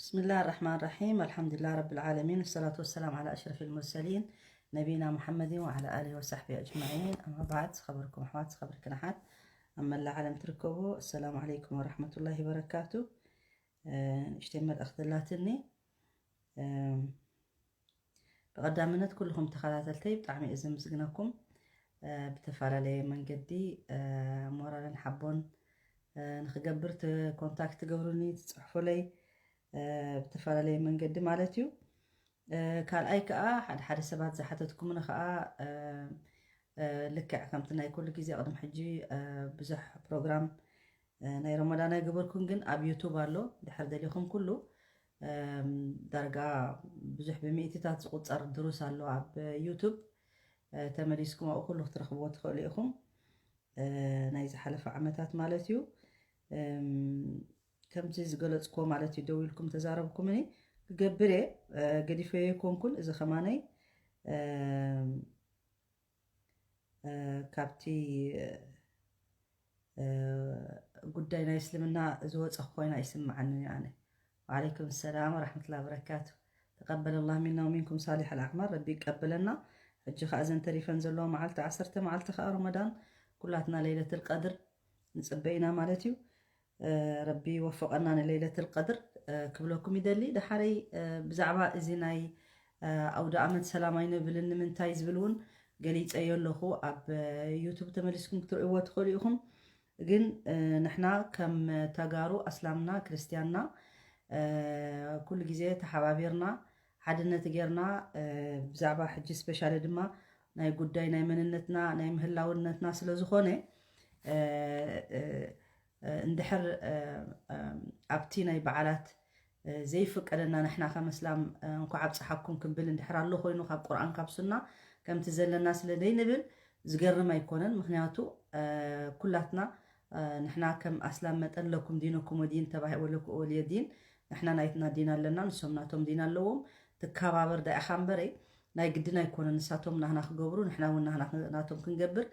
بسم الله الرحمن الرحيم. الحمد لله رب العالمين. والصلاة والسلام على أشرف المرسلين نبينا محمد وعلى آله وصحبه أجمعين. أما بعد، ዝኸበርኩም ኣሕዋት፣ ዝኸበርክን ኣሓት ኣብ መላእ ዓለም ትርከቡ፣ السلام عليكم ورحمة الله وبركاته. ንእሽተይ መልእኽቲ ኣላትኒ። ብቐዳምነት ኩልኹም ተኸታተልተይ ብጣዕሚ እየ ዘመስግነኩም። ብተፈላለየ መንገዲ ሞራልን ሓቦን ንኽገብር ኮንታክት ትገብሩኒ፣ ትፅሕፉለይ ብተፈላለየ መንገዲ ማለት እዩ። ካልኣይ ከዓ ሓደ ሓደ ሰባት ዝሓተትኩምኒ ከዓ ልክዕ ከምቲ ናይ ኩሉ ግዜ ቅድሚ ሕጂ ብዙሕ ፕሮግራም ናይ ረመዳን ኣይገበርኩን፣ ግን ኣብ ዩቱብ ኣሎ። ድሕር ደሊኹም ኩሉ ዳርጋ ብዙሕ ብሚእትታት ዝቁፀር ድሩስ ኣሎ ኣብ ዩቱብ። ተመሊስኩም ኣብኡ ኩሉ ክትረኽብዎ ትኽእሉ ኢኹም። ናይ ዝሓለፈ ዓመታት ማለት እዩ። ከምዚ ዝገለፅኩዎ ማለት እዩ፣ ደው ኢልኩም ተዛረብኩምኒ። ክገብር እየ፣ ገዲፈዮ ኣይኮንኩን። እዚ ከማነይ ካብቲ ጉዳይ ናይ እስልምና ዝወፀ ኮይና ይስምዓኒ ኣነ። وعليكم السلام ورحمة الله وبركاته. تقبل الله منا ومنكم صالح الأعمال. ረቢ ይቀበለና። ሕጂ ከዓ እዘን ተሪፈን ዘለዎ መዓልቲ ዓሰርተ መዓልቲ ከዓ ረመዳን ኩላትና ለይለትል ቀድር ንፅበ ኢና ማለት እዩ። ረቢ ይወፍቐና ንለይለትል ቀድር ክብለኩም ይደሊ። ደሓረይ ብዛዕባ እዚ ናይ ኣውደ ኣመት ሰላም ኣይንብልን ንምንታይ ዝብል እውን ገሊፀዮ ኣለኹ። ኣብ ዩቱብ ተመሊስኩም ክትርእይዎ ትኽእሉ ኢኹም። ግን ንሕና ከም ተጋሩ ኣስላምና ክርስትያንና ኩሉ ግዜ ተሓባቢርና ሓድነት ጌርና ብዛዕባ ሕጂ ስፔሻሊ ድማ ናይ ጉዳይ ናይ መንነትና ናይ ምህላውነትና ስለ ዝኾነ እንድሕር ኣብቲ ናይ በዓላት ዘይፍቀደና ንሕና ከም እስላም እንኳዕ ኣብፀሓኩም ክንብል እንድሕር ኣሎ ኮይኑ ካብ ቁርኣን ካብ ሱና ከምቲ ዘለና ስለ ዘይንብል ዝገርም ኣይኮነን። ምክንያቱ ኩላትና ንሕና ከም ኣስላም መጠን ለኩም ዲንኩም ወዲን ተባሂ ወለኩ ወልየ ዲን ንሕና ናይትና ዲን ኣለና፣ ንሶም ናቶም ዲን ኣለዎም። ትከባበር ዳኢኻ እምበረይ ናይ ግድን ኣይኮነን ንሳቶም ናህና ክገብሩ ንሕና እውን ናህና ናቶም ክንገብር።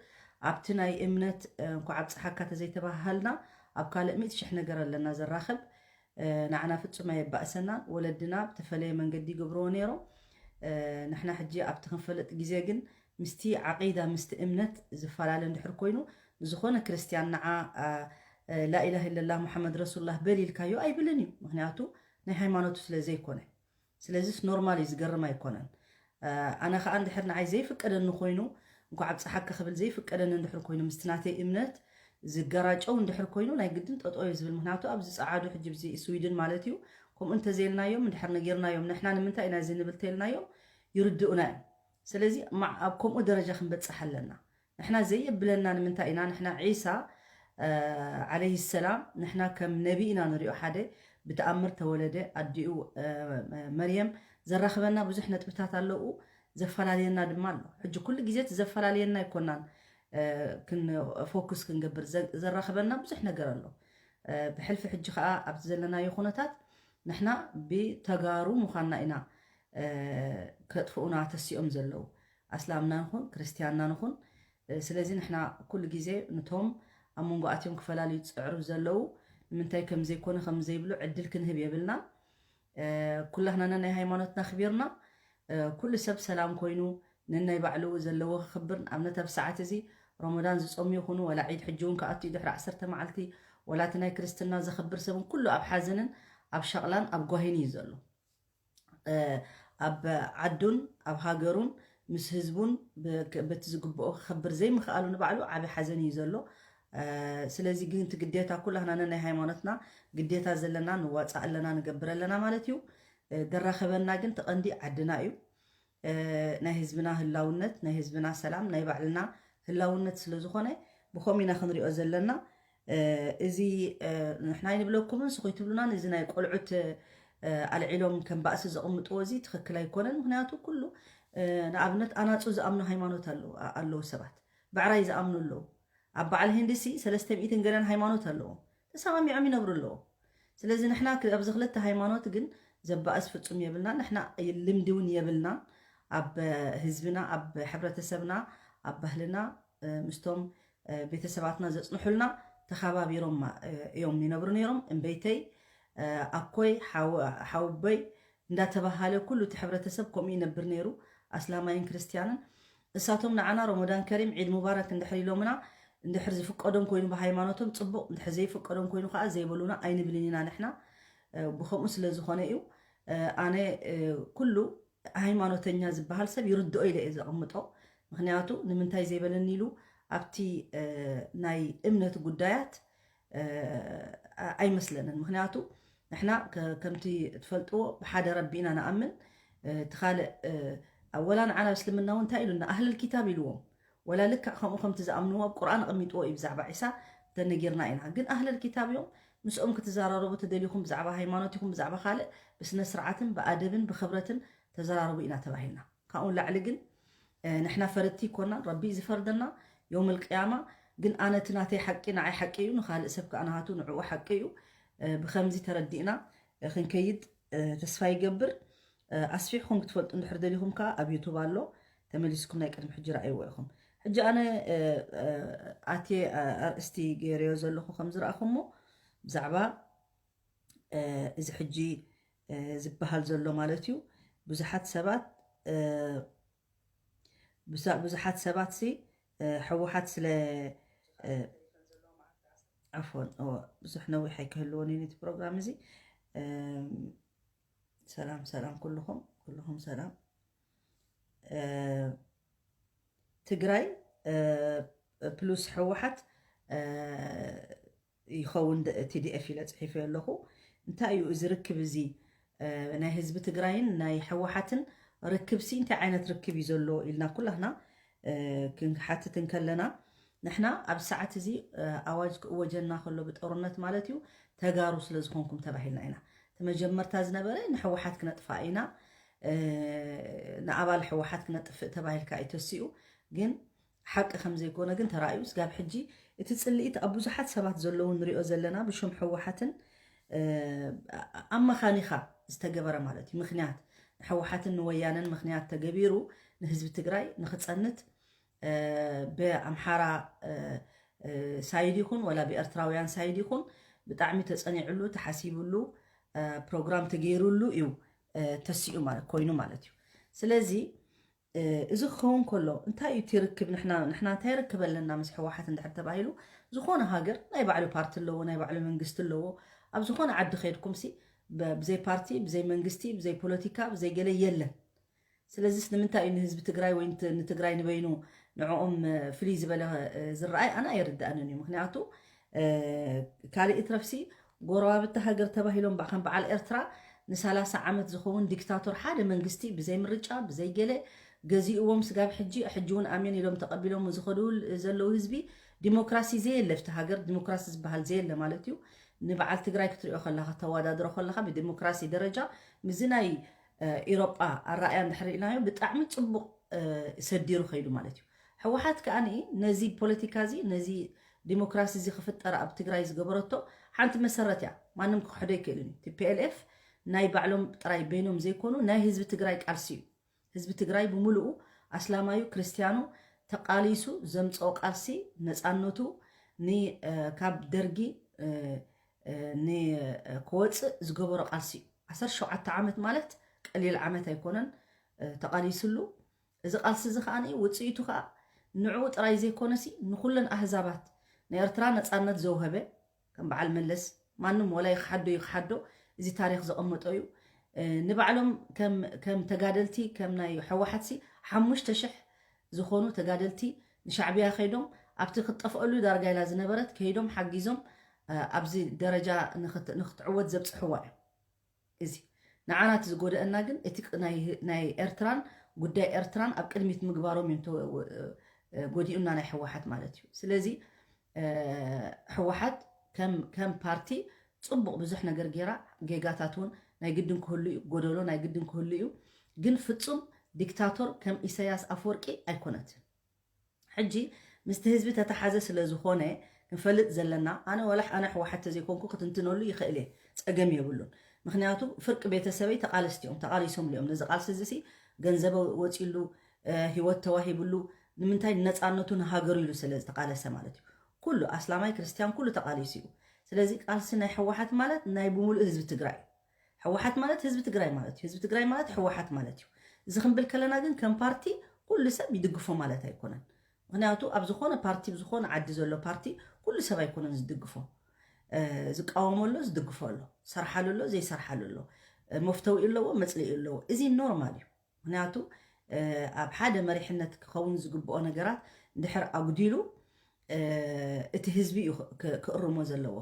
ኣብቲ ናይ እምነት እንኳዕ ኣብፀሓካ ተዘይተባሃልና ኣብ ካልእ ሚእቲ ሽሕ ነገር ኣለና ዘራኽብ። ንዓና ፍጹም ኣየባእሰናን። ወለድና ብተፈለየ መንገዲ ይገብርዎ ነይሮም። ንሕና ሕጂ ኣብቲ ክንፈልጥ ግዜ ግን ምስቲ ዓቂዳ ምስቲ እምነት ዝፈላለ እንድሕር ኮይኑ ንዝኾነ ክርስትያን ንዓ ላኢላህ ኢለላህ ሙሓመድ ረሱሉላህ በል ኢልካዮ ኣይብልን እዩ። ምክንያቱ ናይ ሃይማኖቱ ስለ ዘይኮነ። ስለዚስ ኖርማል እዩ፣ ዝገርም ኣይኮነን። ኣነ ከዓ እንድሕር ንዓይ ዘይፍቀደኒ ኮይኑ እንኳዕ ኣብፀሓካ ክብል ዘይፍቀደኒ እንድሕር ኮይኑ ምስቲ ናተይ እምነት ዝገራጨው እንድሕር ኮይኑ ናይ ግድን ጠጠው እዩ ዝብል። ምክንያቱ ኣብዚ ፀዓዱ ሕጂ ብዚ ስዊድን ማለት እዩ ከምኡ እንተዘይልናዮም እንድሕር ነጊርናዮም ንሕና ንምንታይ ኢና እዚ ንብል ተይልናዮም ይርድኡና እዮም። ስለዚ ኣብ ከምኡ ደረጃ ክንበፅሕ ኣለና። ንሕና ዘየብለና ንምንታይ ኢና ንሕና ዒሳ ዓለይሂ ሰላም ንሕና ከም ነቢ ኢና ንሪኦ። ሓደ ብተኣምር ተወለደ ኣዲኡ መርየም ዘራኽበና ብዙሕ ነጥብታት ኣለዉ፣ ዘፈላለየና ድማ ኣሎ። ሕጂ ኩሉ ግዜ እቲ ዘፈላለየና ኣይኮናን ክን ፎኩስ ክንገብር ዘራኽበና ብዙሕ ነገር ኣሎ። ብሕልፊ ሕጂ ከዓ ኣብዚ ዘለናዮ ኩነታት ንሕና ብተጋሩ ምዃንና ኢና ከጥፍኡና ተሲኦም ዘለዉ፣ ኣስላምና ንኹን ክርስትያንና ንኹን። ስለዚ ንሕና ኩሉ ግዜ ንቶም ኣብ መንጎ ኣትዮም ክፈላልዩ ዝፅዕሩ ዘለዉ ንምንታይ ከም ዘይኮነ ከም ዘይብሉ ዕድል ክንህብ የብልና። ኩላህናና ናይ ሃይማኖትና ኣኽቢርና ኩሉ ሰብ ሰላም ኮይኑ ነናይ ባዕሉ ዘለዎ ክኽብር። ንኣብነት ኣብ ሰዓት እዚ ረመዳን ዝፀሙ ይኹኑ ወላ ዒድ ሕጂ እውን ክኣቱ እዩ ድሕሪ ዓሰርተ መዓልቲ ወላ እቲ ናይ ክርስትና ዘኽብር ሰብን ኩሉ ኣብ ሓዘንን ኣብ ሸቕላን ኣብ ጓሂን እዩ ዘሎ። ኣብ ዓዱን ኣብ ሃገሩን ምስ ህዝቡን በቲ ዝግብኦ ክኸብር ዘይምኽኣሉ ንባዕሉ ዓቢ ሓዘን እዩ ዘሎ። ስለዚ ግን እቲ ግዴታ ኩላህና ነናይ ሃይማኖትና ግዴታ ዘለና ንዋፃእ ኣለና ንገብር ኣለና ማለት እዩ። ደራኸበና ግን ተቐንዲ ዓድና እዩ። ናይ ህዝብና ህላውነት ናይ ህዝብና ሰላም ናይ ባዕልና ህላውነት ስለ ዝኾነ ብኸም ኢና ክንሪኦ ዘለና። እዚ ንሕና ኣይንብለኩምን ስኹይ ትብሉናን እዚ ናይ ቆልዑት ኣልዒሎም ከም ባእሲ ዘቕምጥዎ እዚ ትኽክል ኣይኮነን። ምክንያቱ ኩሉ ንኣብነት ኣናፁ ዝኣምኑ ሃይማኖት ኣለዉ ሰባት፣ ብዕራይ ዝኣምኑ ኣለዉ። ኣብ በዓል ህንዲ ሲ ሰለስተ ሚእትን ገለን ሃይማኖት ኣለዎም፣ ተሰማሚዖም ይነብሩ ኣለዉ። ስለዚ ንሕና ኣብዚ ክልተ ሃይማኖት ግን ዘባእስ ፍጹም የብልና። ንሕና ልምዲ እውን የብልና ኣብ ህዝብና ኣብ ሕብረተሰብና ኣብ ባህልና ምስቶም ቤተሰባትና ዘጽንሑልና ተኸባቢሮም እዮም ይነብሩ ነይሮም። እምበይተይ ኣኮይ፣ ሓወቦይ እንዳተባሃለ ኩሉ እቲ ሕብረተሰብ ከምኡ ይነብር ነይሩ፣ ኣስላማይን ክርስትያንን። እሳቶም ንዓና ረመዳን ከሪም፣ ዒድ ሙባረክ እንድሕር ኢሎምና፣ እንድሕር ዝፍቀዶም ኮይኑ ብሃይማኖቶም ጽቡቕ፣ እንድሕር ዘይፍቀዶም ኮይኑ ከዓ ዘይበሉና ኣይንብልን ኢና ንሕና። ብከምኡ ስለ ዝኾነ እዩ ኣነ ኩሉ ሃይማኖተኛ ዝበሃል ሰብ ይርድኦ ኢለ እየ ዘቐምጦ። ምክንያቱ ንምንታይ ዘይበለኒ ኢሉ ኣብቲ ናይ እምነት ጉዳያት ኣይመስለንን። ምክንያቱ ንሕና ከምቲ ትፈልጥዎ ብሓደ ረቢ ኢና ንኣምን። እቲ ካልእ ወላ ንዓና ኣብ እስልምና እውን እንታይ ኢሉና? ኣህለል ኪታብ ኢልዎም። ወላ ልክዕ ከምኡ ከምቲ ዝኣምንዎ ኣብ ቁርኣን ኣቐሚጥዎ እዩ ብዛዕባ ዒሳ ተነጊርና ኢና። ግን ኣህለል ኪታብ እዮም። ምስኦም ክትዘራረቡ ተደሊኹም ብዛዕባ ሃይማኖት ይኹን ብዛዕባ ካልእ ብስነ ስርዓትን ብኣደብን ብኽብረትን ተዘራረቡ ኢና ተባሂልና። ካብኡ ላዕሊ ግን ንሕና ፈረድቲ ይኮናን፣ ረቢ እዩ ዝፈርደና ዮም ልቅያማ። ግን ኣነ እቲ ናተይ ሓቂ ንዓይ ሓቂ እዩ፣ ንኻልእ ሰብ ከዓ ናሃቱ ንዕኡ ሓቂ እዩ። ብከምዚ ተረዲእና ክንከይድ ተስፋ ይገብር። ኣስፊሕኩም ክትፈልጡ እንድሕር ደሊኹም ከዓ ኣብ ዩቱብ ኣሎ፣ ተመሊስኩም ናይ ቅድሚ ሕጂ ረኣይዎ ኢኹም። ሕጂ ኣነ ኣትየ ኣርእስቲ ገይረዮ ዘለኹ ከም ዝረኣኹሞ ብዛዕባ እዚ ሕጂ ዝበሃል ዘሎ ማለት እዩ። ብዙሓት ሰባት ብዙሓት ሰባት ሲ ሕወሓት ስለ ዓፎን ብዙሕ ነዊሕ ኣይክህልዎን እዩ ነቲ ፕሮግራም እዚ። ሰላም ሰላም ኩልኹም ኩልኹም ሰላም። ትግራይ ፕሉስ ሕወሓት ይኸውን ቲዲኤፍ ኢለ ፅሒፈ ኣለኹ። እንታይ እዩ እዚ ርክብ እዚ ናይ ህዝቢ ትግራይን ናይ ሕወሓትን ርክብ ሲ እንታይ ዓይነት ርክብ እዩ ዘሎ ኢልና ኩላህና ክንሓትት እንከለና ንሕና ኣብ ሰዓት እዚ ኣዋጅ ክእወጀና ከሎ ብጦርነት ማለት እዩ ተጋሩ ስለ ዝኾንኩም ተባሂልና ኢና። እቲ መጀመርታ ዝነበረ ንሕወሓት ክነጥፋ ኢና ንኣባል ሕወሓት ክነጥፍእ ተባሂልካ እዩ ተሲኡ። ግን ሓቂ ከም ዘይኮነ ግን ተራእዩ ስጋብ ሕጂ እቲ ፅልኢት ኣብ ብዙሓት ሰባት ዘለዉ ንሪኦ ዘለና ብሽም ሕወሓትን ኣመኻኒኻ ዝተገበረ ማለት እዩ። ምክንያት ንሕወሓትን ንወያነን ምክንያት ተገቢሩ ንህዝቢ ትግራይ ንክፀንት ብኣምሓራ ሳይድ ይኹን ወላ ብኤርትራውያን ሳይድ ይኹን ብጣዕሚ ተፀኒዕሉ ተሓሲብሉ ፕሮግራም ተገይሩሉ እዩ ተሲኡ ማለት ኮይኑ ማለት እዩ። ስለዚ እዚ ክኸውን ከሎ እንታይ እዩ እቲ ርክብ? ንሕና እንታይ ርክብ ኣለና ምስ ሕወሓት እንድሕር ተባሂሉ? ዝኾነ ሃገር ናይ ባዕሉ ፓርቲ ኣለዎ፣ ናይ ባዕሉ መንግስቲ ኣለዎ። ኣብ ዝኾነ ዓዲ ከይድኩም ሲ ብዘይ ፓርቲ፣ ብዘይ መንግስቲ፣ ብዘይ ፖለቲካ፣ ብዘይ ገለ የለን። ስለዚስ ንምንታይ እዩ ንህዝቢ ትግራይ ወይ ንትግራይ ንበይኑ ንዕኦም ፍልይ ዝበለ ዝረኣይ? ኣነ ኣይርድኣንን እዩ። ምክንያቱ ካልእ ይትረፍሲ ጎረባብቲ ሃገር ተባሂሎም ከም በዓል ኤርትራ ንሰላሳ ዓመት ዝኸውን ዲክታቶር ሓደ መንግስቲ ብዘይ ምርጫ ብዘይ ገለ ገዚእዎም ስጋብ ሕጂ ሕጂ እውን ኣሜን ኢሎም ተቐቢሎም ዝኸዱ ዘለዉ ህዝቢ ዲሞክራሲ ዘየለ ኣብቲ ሃገር ዲሞክራሲ ዝበሃል ዘየለ ማለት እዩ። ንበዓል ትግራይ ክትሪኦ ከለካ ተወዳድሮ ከለካ ብዲሞክራሲ ደረጃ ምስዚ ናይ ኢሮጳ ኣረኣእያ እንድሕር ኢልናዮ ብጣዕሚ ፅቡቕ ሰዲሩ ከይዱ ማለት እዩ። ሕወሓት ከዓ ነዚ ፖለቲካ እዚ ነዚ ዲሞክራሲ እዚ ክፍጠር ኣብ ትግራይ ዝገበረቶ ሓንቲ መሰረት እያ። ማንም ክክሕዶ ኣይክእልን እዩ። ቲፒኤልኤፍ ናይ ባዕሎም ጥራይ በይኖም ዘይኮኑ ናይ ህዝቢ ትግራይ ቃልሲ እዩ። ህዝቢ ትግራይ ብምሉኡ ኣስላማዩ ክርስትያኑ ተቃሊሱ ዘምፀኦ ቃልሲ ነፃነቱ ካብ ደርጊ ክወፅእ ዝገበሮ ቃልሲ እዩ። ዓሰርተ ሸውዓተ ዓመት ማለት ቀሊል ዓመት ኣይኮነን ተቃሊስሉ። እዚ ቃልሲ እዚ ከዓ ውፅኢቱ ከዓ ንዕኡ ጥራይ ዘይኮነሲ ንኩለን ኣህዛባት ንኤርትራ ነፃነት ዘውሀበ ከም በዓል መለስ ማንም ወላ ይክሓዶ ይክሓዶ እዚ ታሪክ ዘቐመጦ እዩ። ንባዕሎም ከም ተጋደልቲ ከም ናይ ሕወሓትሲ ሓሙሽተ ሽሕ ዝኾኑ ተጋደልቲ ንሻዕብያ ከይዶም ኣብቲ ክትጠፍአሉ ዳርጋ ኢላ ዝነበረት ከይዶም ሓጊዞም ኣብዚ ደረጃ ንክትዕወት ዘብፅሕዋ እዮም። እዚ ንዓና እቲ ዝጎደአና ግን እቲ ናይ ኤርትራን ጉዳይ ኤርትራን ኣብ ቅድሚት ምግባሮም እዮም ጎዲኡና ናይ ሕወሓት ማለት እዩ። ስለዚ ሕወሓት ከም ፓርቲ ፅቡቕ ብዙሕ ነገር ገይራ ጌጋታት እውን ናይ ግድን ክህሉ እዩ፣ ጎደሎ ናይ ግድን ክህሉ እዩ። ግን ፍፁም ዲክታቶር ከም ኢሳያስ ኣፈወርቂ ኣይኮነትን። ሕጂ ምስቲ ህዝቢ ተተሓዘ ስለ ዝኾነ ክንፈልጥ ዘለና ኣነ ወላ ኣነ ሕወሓት ተዘይኮንኩ ክትንትነሉ ይኽእል እየ፣ ፀገም የብሉን። ምክንያቱ ፍርቂ ቤተሰበይ ተቃለስቲ እዮም፣ ተቃሊሶምሉ እዮም። ነዚ ቃልሲ እዚ ሲ ገንዘብ ወፂሉ ህይወት ተዋሂብሉ ንምንታይ ንነፃነቱ ንሃገሩ ኢሉ ስለ ዝተቃለሰ ማለት እዩ። ኩሉ ኣስላማይ ክርስትያን ኩሉ ተቃሊሱ እዩ። ስለዚ ቃልሲ ናይ ህወሓት ማለት ናይ ብምሉእ ህዝቢ ትግራይ እዩ። ህወሓት ማለት ህዝቢ ትግራይ ማለት እዩ። ህዝቢ ትግራይ ማለት ህወሓት ማለት እዩ። እዚ ክንብል ከለና ግን ከም ፓርቲ ኩሉ ሰብ ይድግፎ ማለት ኣይኮነን። ምክንያቱ ኣብ ዝኾነ ፓርቲ፣ ኣብ ዝኾነ ዓዲ ዘሎ ፓርቲ ኩሉ ሰብ ኣይኮነን ዝድግፎ። ዝቃወሞ ኣሎ፣ ዝድግፎ ኣሎ፣ ዝሰርሓሉ ኣሎ፣ ዘይሰርሓሉ ኣሎ፣ መፍተዊ ኣለዎ፣ መፅልኢ ኣለዎ። እዚ ኖርማል እዩ። ምክንያቱ ኣብ ሓደ መሪሕነት ክኸውን ዝግብኦ ነገራት እንድሕር ኣጉዲሉ እቲ ህዝቢ እዩ ክእርሞ ዘለዎ።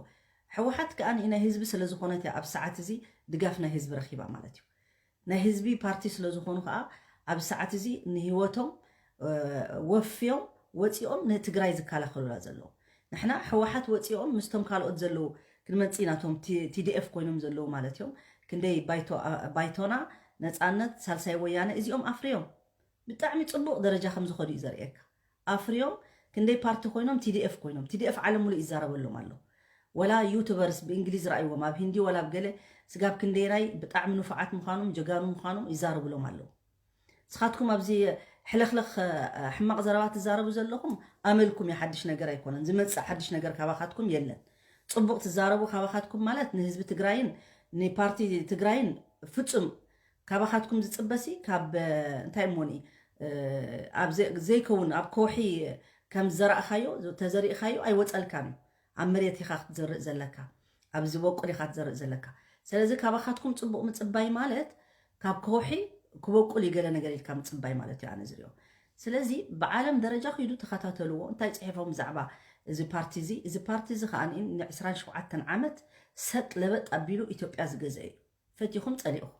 ህወሓት ከዓ ናይ ህዝቢ ስለዝኾነት እያ ኣብ ሰዓት እዚ ድጋፍ ናይ ህዝቢ ረኪባ ማለት እዩ። ናይ ህዝቢ ፓርቲ ስለዝኾኑ ከዓ ኣብ ሰዓት እዚ ንህይወቶም ወፍዮም ወፂኦም ንትግራይ ዝከላኸሉላ ዘለዉ። ንሕና ህወሓት ወፂኦም ምስቶም ካልኦት ዘለዉ ክንመፅእ ኢና፣ እቶም ቲዲኤፍ ኮይኖም ዘለዉ ማለት እዮም። ክንደይ ባይቶና፣ ነፃነት፣ ሳልሳይ ወያነ እዚኦም ኣፍርዮም ብጣዕሚ ፅቡቕ ደረጃ ከም ዝኸዱ እዩ ዘርእየካ። ኣፍርዮም ክንደይ ፓርቲ ኮይኖም ቲዲኤፍ ኮይኖም፣ ቲዲኤፍ ዓለም ሙሉእ ይዛረበሎም ኣሎ። ወላ ዩቱበርስ ብእንግሊዝ ረኣይዎም ኣብ ሂንዲ ወላ ኣብ ገለ ስጋብ ክንደይናይ ብጣዕሚ ንፉዓት ምዃኖም ጀጋኑ ምዃኖም ይዛረብሎም ኣለዉ። ንስኻትኩም ኣብዚ ሕልኽልኽ ሕማቕ ዘረባ ትዛረቡ ዘለኹም ኣመልኩም እዩ፣ ሓድሽ ነገር ኣይኮነን። ዝመፅእ ሓድሽ ነገር ካባኻትኩም የለን። ፅቡቕ ትዛረቡ ካባኻትኩም ማለት ንህዝቢ ትግራይን ንፓርቲ ትግራይን ፍፁም ካባኻትኩም ዝፅበሲ ካብ እንታይ እሞኒ ኣብ ዘይከውን ኣብ ከውሒ ከም ዝዘራእኻዮ ተዘሪእኻዮ ኣይወፀልካን እዩ። ኣብ መሬት ኢኻ ክትዘርእ ዘለካ፣ ኣብ ዝበቁል ኢኻ ክትዘርእ ዘለካ። ስለዚ ካባኻትኩም ፅቡቕ ምፅባይ ማለት ካብ ከውሒ ክበቁል እዩ ገለ ነገር ኢልካ ምፅባይ ማለት እዩ ኣነ ዝሪኦ። ስለዚ ብዓለም ደረጃ ኪዱ ተኸታተልዎ እንታይ ፅሒፎም ብዛዕባ እዚ ፓርቲ እዚ። እዚ ፓርቲ እዚ ከዓ ን27 ዓመት ሰጥ ለበጥ ኣቢሉ ኢትዮጵያ ዝገዘ እዩ። ፈቲኹም ፀሊእኹም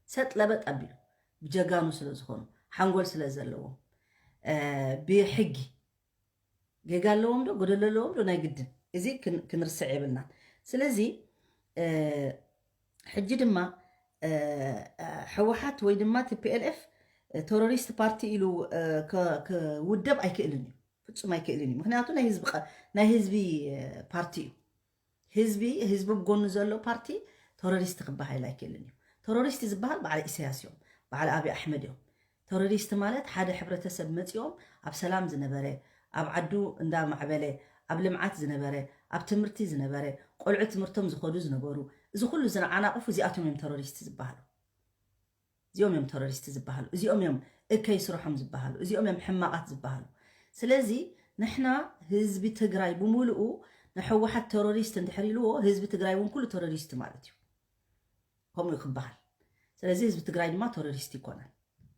ሰጥ ለበጥ ኣቢሉ ብጀጋኑ ስለ ዝኾኑ ሓንጎል ስለ ዘለዎም ብሕጊ ጌጋ ኣለዎም ዶ ጎደሎ ኣለዎም ዶ ናይ ግድን እዚ ክንርስዕ የብልና። ስለዚ ሕጂ ድማ ህወሓት ወይ ድማ ቲፒኤልኤፍ ቴሮሪስት ፓርቲ ኢሉ ክውደብ ኣይክእልን እዩ፣ ፍፁም ኣይክእልን እዩ። ምክንያቱ ናይ ህዝቢ ፓርቲ እዩ። ህዝቢ ህዝቢ ብጎኑ ዘሎ ፓርቲ ቴሮሪስት ክበሃል ኣይክእልን እዩ። ቴሮሪስት ዝበሃል በዓል ኢሳያስ እዮም፣ በዓል ኣብይ ኣሕመድ እዮም። ቴሮሪስት ማለት ሓደ ሕብረተሰብ መፂኦም ኣብ ሰላም ዝነበረ፣ ኣብ ዓዱ እንዳማዕበለ፣ ኣብ ልምዓት ዝነበረ፣ ኣብ ትምህርቲ ዝነበረ፣ ቆልዑ ትምህርቶም ዝኸዱ ዝነበሩ፣ እዚ ኩሉ ዝነዓናቕፉ እዚኣቶም እዮም ቴሮሪስት ዝበሃሉ። እዚኦም እዮም ቴሮሪስት ዝበሃሉ። እዚኦም እዮም እከይ ስርሖም ዝበሃሉ። እዚኦም እዮም ሕማቓት ዝበሃሉ። ስለዚ ንሕና ህዝቢ ትግራይ ብምሉኡ ንህወሓት ቴሮሪስት እንድሕር ኢልዎ ህዝቢ ትግራይ እውን ኩሉ ቴሮሪስት ማለት እዩ። ከምኡ ክበሃል። ስለዚ ህዝቢ ትግራይ ድማ ቴሮሪስት ይኮነን።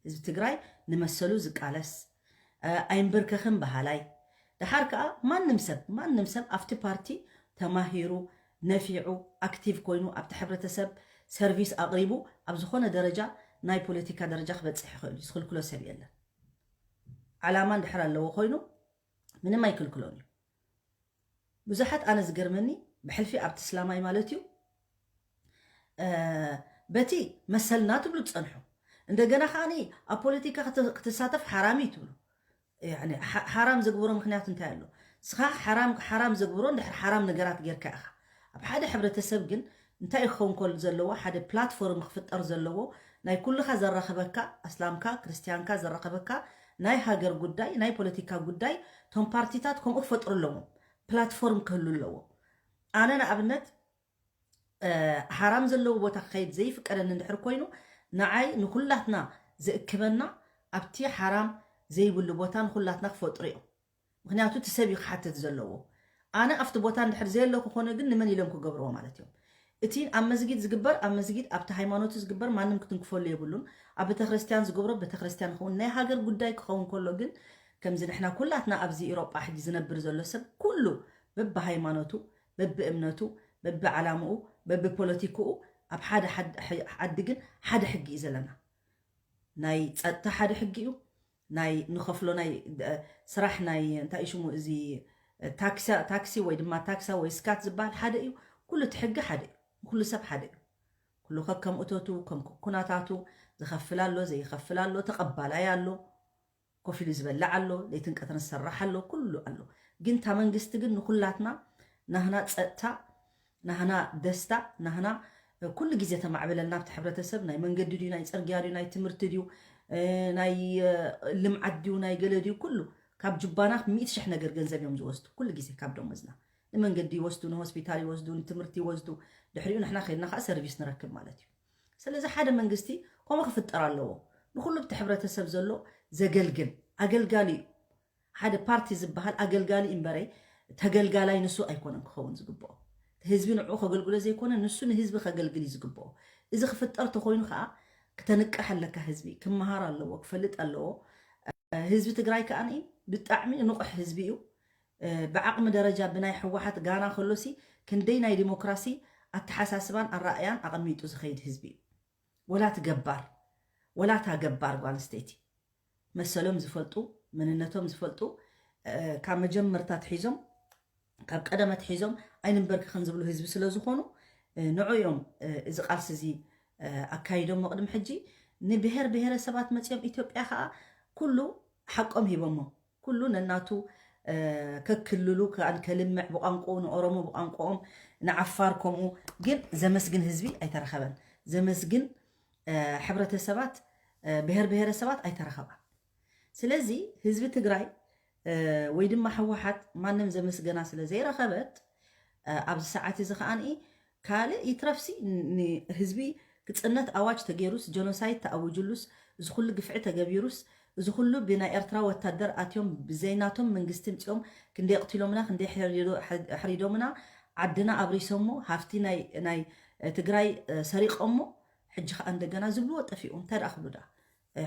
ህዝቢ ትግራይ ንመሰሉ ዝቃለስ ኣይንበርከኽን በሃላይ፣ ደሓር ከዓ ማንም ሰብ ማንም ሰብ ኣብቲ ፓርቲ ተማሂሩ ነፊዑ ኣክቲቭ ኮይኑ ኣብቲ ሕብረተሰብ ሰርቪስ ኣቕሪቡ ኣብ ዝኾነ ደረጃ ናይ ፖለቲካ ደረጃ ክበፅሕ ይኽእል እዩ። ዝኽልክሎ ሰብ የለን። ዓላማ እንድሕር ኣለዎ ኮይኑ ምንም ኣይክልክሎን እዩ። ብዙሓት ኣነ ዝገርመኒ ብሕልፊ ኣብቲ ስላማይ ማለት እዩ በቲ መሰልና ትብሉ ትፀንሑ፣ እንደገና ከዓ ኣብ ፖለቲካ ክትሳተፍ ሓራም እዩ ትብሉ። ሓራም ዘግብሮ ምክንያት እንታይ ኣሎ? ንስኻ ሓራም ሓራም ዘግብሮ እንድሕር ሓራም ነገራት ጌርካ ኢኻ። ኣብ ሓደ ሕብረተሰብ ግን እንታይ ክኸውን ከሎ ዘለዎ ሓደ ፕላትፎርም ክፍጠር ዘለዎ ናይ ኩልኻ ዘራኽበካ ኣስላምካ ክርስቲያንካ ዘራኽበካ ናይ ሃገር ጉዳይ ናይ ፖለቲካ ጉዳይ እቶም ፓርቲታት ከምኡ ክፈጥሩ ኣለዎም። ፕላትፎርም ክህሉ ኣለዎ። ኣነ ንኣብነት ሓራም ዘለዎ ቦታ ክኸይድ ዘይፍቀደኒ እንድሕር ኮይኑ ንዓይ ንኩላትና ዝእክበና ኣብቲ ሓራም ዘይብሉ ቦታ ንኩላትና ክፈጥሩ እዮም። ምክንያቱ እቲ ሰብ እዩ ክሓትት ዘለዎ። ኣነ ኣብቲ ቦታ እንድሕር ዘየለኩ ኮነ ግን ንመን ኢሎም ክገብርዎ ማለት እዮም። እቲ ኣብ መስጊድ ዝግበር ኣብ መስጊድ ኣብቲ ሃይማኖቱ ዝግበር ማንም ክትንክፈሉ የብሉን። ኣብ ቤተክርስትያን ዝገብሮ ቤተክርስትያን ይኸውን። ናይ ሃገር ጉዳይ ክኸውን ከሎ ግን ከምዚ ንሕና ኩላትና ኣብዚ ኢሮጳ ሕጂ ዝነብር ዘሎ ሰብ ኩሉ በብሃይማኖቱ በብእምነቱ በብዓላምኡ በብፖለቲክኡ ኣብ ሓደ ዓዲ ግን ሓደ ሕጊ እዩ ዘለና። ናይ ፀጥታ ሓደ ሕጊ እዩ። ናይ ንኸፍሎ ናይ ስራሕ ናይ እንታይ ሽሙ እዚ ታክሲ ወይ ድማ ታክሳ ወይ ስካት ዝበሃል ሓደ እዩ። ኩሉ እቲ ሕጊ ሓደ እዩ። ንኩሉ ሰብ ሓደ እዩ። ኩሉ ከከም እቶቱ ከም ኩናታቱ ዝኸፍል ኣሎ ዘይኸፍል ኣሎ ተቐባላይ ኣሎ። ኮፍ ኢሉ ዝበልዕ ኣሎ፣ ለይትን ቀትርን ዝሰርሕ ኣሎ፣ ኩሉ ኣሎ። ግን እታ መንግስቲ ግን ንኩላትና ናህና ፀጥታ፣ ናህና ደስታ፣ ናህና ኩሉ ግዜ ተማዕብለልና ኣብቲ ሕብረተሰብ ናይ መንገዲ ድዩ ናይ ፅርግያ ድዩ ናይ ትምህርቲ ድዩ ናይ ልምዓት ድዩ ናይ ገለ ድዩ ኩሉ ካብ ጁባና ሚእቲ ሽሕ ነገር ገንዘብ እዮም ዝወስዱ ኩሉ ግዜ ካብ ደሞዝና። ንመንገዲ ይወስዱ፣ ንሆስፒታል ይወስዱ፣ ንትምህርቲ ይወስዱ። ድሕሪኡ ንሕና ከይድና ከዓ ሰርቪስ ንረክብ ማለት እዩ። ስለዚ ሓደ መንግስቲ ከምኡ ክፍጠር ኣለዎ። ንኩሉ እቲ ሕብረተሰብ ዘሎ ዘገልግል ኣገልጋሊ እዩ። ሓደ ፓርቲ ዝበሃል ኣገልጋሊ እምበረይ ተገልጋላይ ንሱ ኣይኮነን ክኸውን ዝግብኦ። ህዝቢ ንዕኡ ከገልግሎ ዘይኮነ ንሱ ንህዝቢ ከገልግል እዩ ዝግብኦ። እዚ ክፍጠር ተኮይኑ ከዓ ክተንቅሕ ኣለካ። ህዝቢ ክመሃር ኣለዎ፣ ክፈልጥ ኣለዎ። ህዝቢ ትግራይ ከዓ ብጣዕሚ ንቑሕ ህዝቢ እዩ። ብዓቕሚ ደረጃ ብናይ ህወሓት ጋና ከሎሲ ክንደይ ናይ ዲሞክራሲ ኣተሓሳስባን ኣረኣእያን ኣቐሚጡ ዝኸይድ ህዝቢ እዩ። ወላ እቲ ገባር፣ ወላ እታ ገባር ጓል ኣንስተይቲ መሰሎም ዝፈልጡ፣ መንነቶም ዝፈልጡ፣ ካብ መጀመርታ ኣትሒዞም፣ ካብ ቀደም ኣትሒዞም ኣይንንበርክኽን ዝብሉ ህዝቢ ስለ ዝኾኑ፣ ንዑ እዮም እዚ ቃልሲ እዚ ኣካይዶሞ ቅድሚ ሕጂ። ንብሔር ብሔረሰባት መፂኦም ኢትዮጵያ ከዓ ኩሉ ሓቆም ሂቦሞ። ኩሉ ነናቱ ከክልሉ ከ-፣ ከልምዕ ብቋንቋኡ፣ ንኦሮሞ ብቋንቋኦም፣ ንዓፋር ከምኡ። ግን ዘመስግን ህዝቢ ኣይተረኸበን። ዘመስግን ሕብረተሰባት፣ ብሔር ብሔረሰባት ኣይተረኸባን። ስለዚ ህዝቢ ትግራይ ወይ ድማ ህወሓት ማንም ዘመስገና ስለ ዘይረኸበት፣ ኣብዚ ሰዓት እዚ ከዓኒ ካልእ ይትረፍሲ ንህዝቢ ክፅነት ኣዋጅ ተገይሩስ፣ ጀኖሳይድ ተኣዊጅሉስ፣ እዚ ኩሉ ግፍዒ ተገቢሩስ፣ እዚ ኩሉ ብናይ ኤርትራ ወታደር ኣትዮም ብዘይናቶም መንግስቲ ምፅኦም ክንደይ ኣቕቲሎምና፣ ክንደይ ኣሕሪዶምና፣ ዓድና ኣብሪሶሞ፣ ሃፍቲ ናይ ትግራይ ሰሪቆሞ፣ ሕጂ ከዓ እንደገና ዝብልዎ ጠፊኡ። እንታይ ደኣ ክብሉ ደኣ?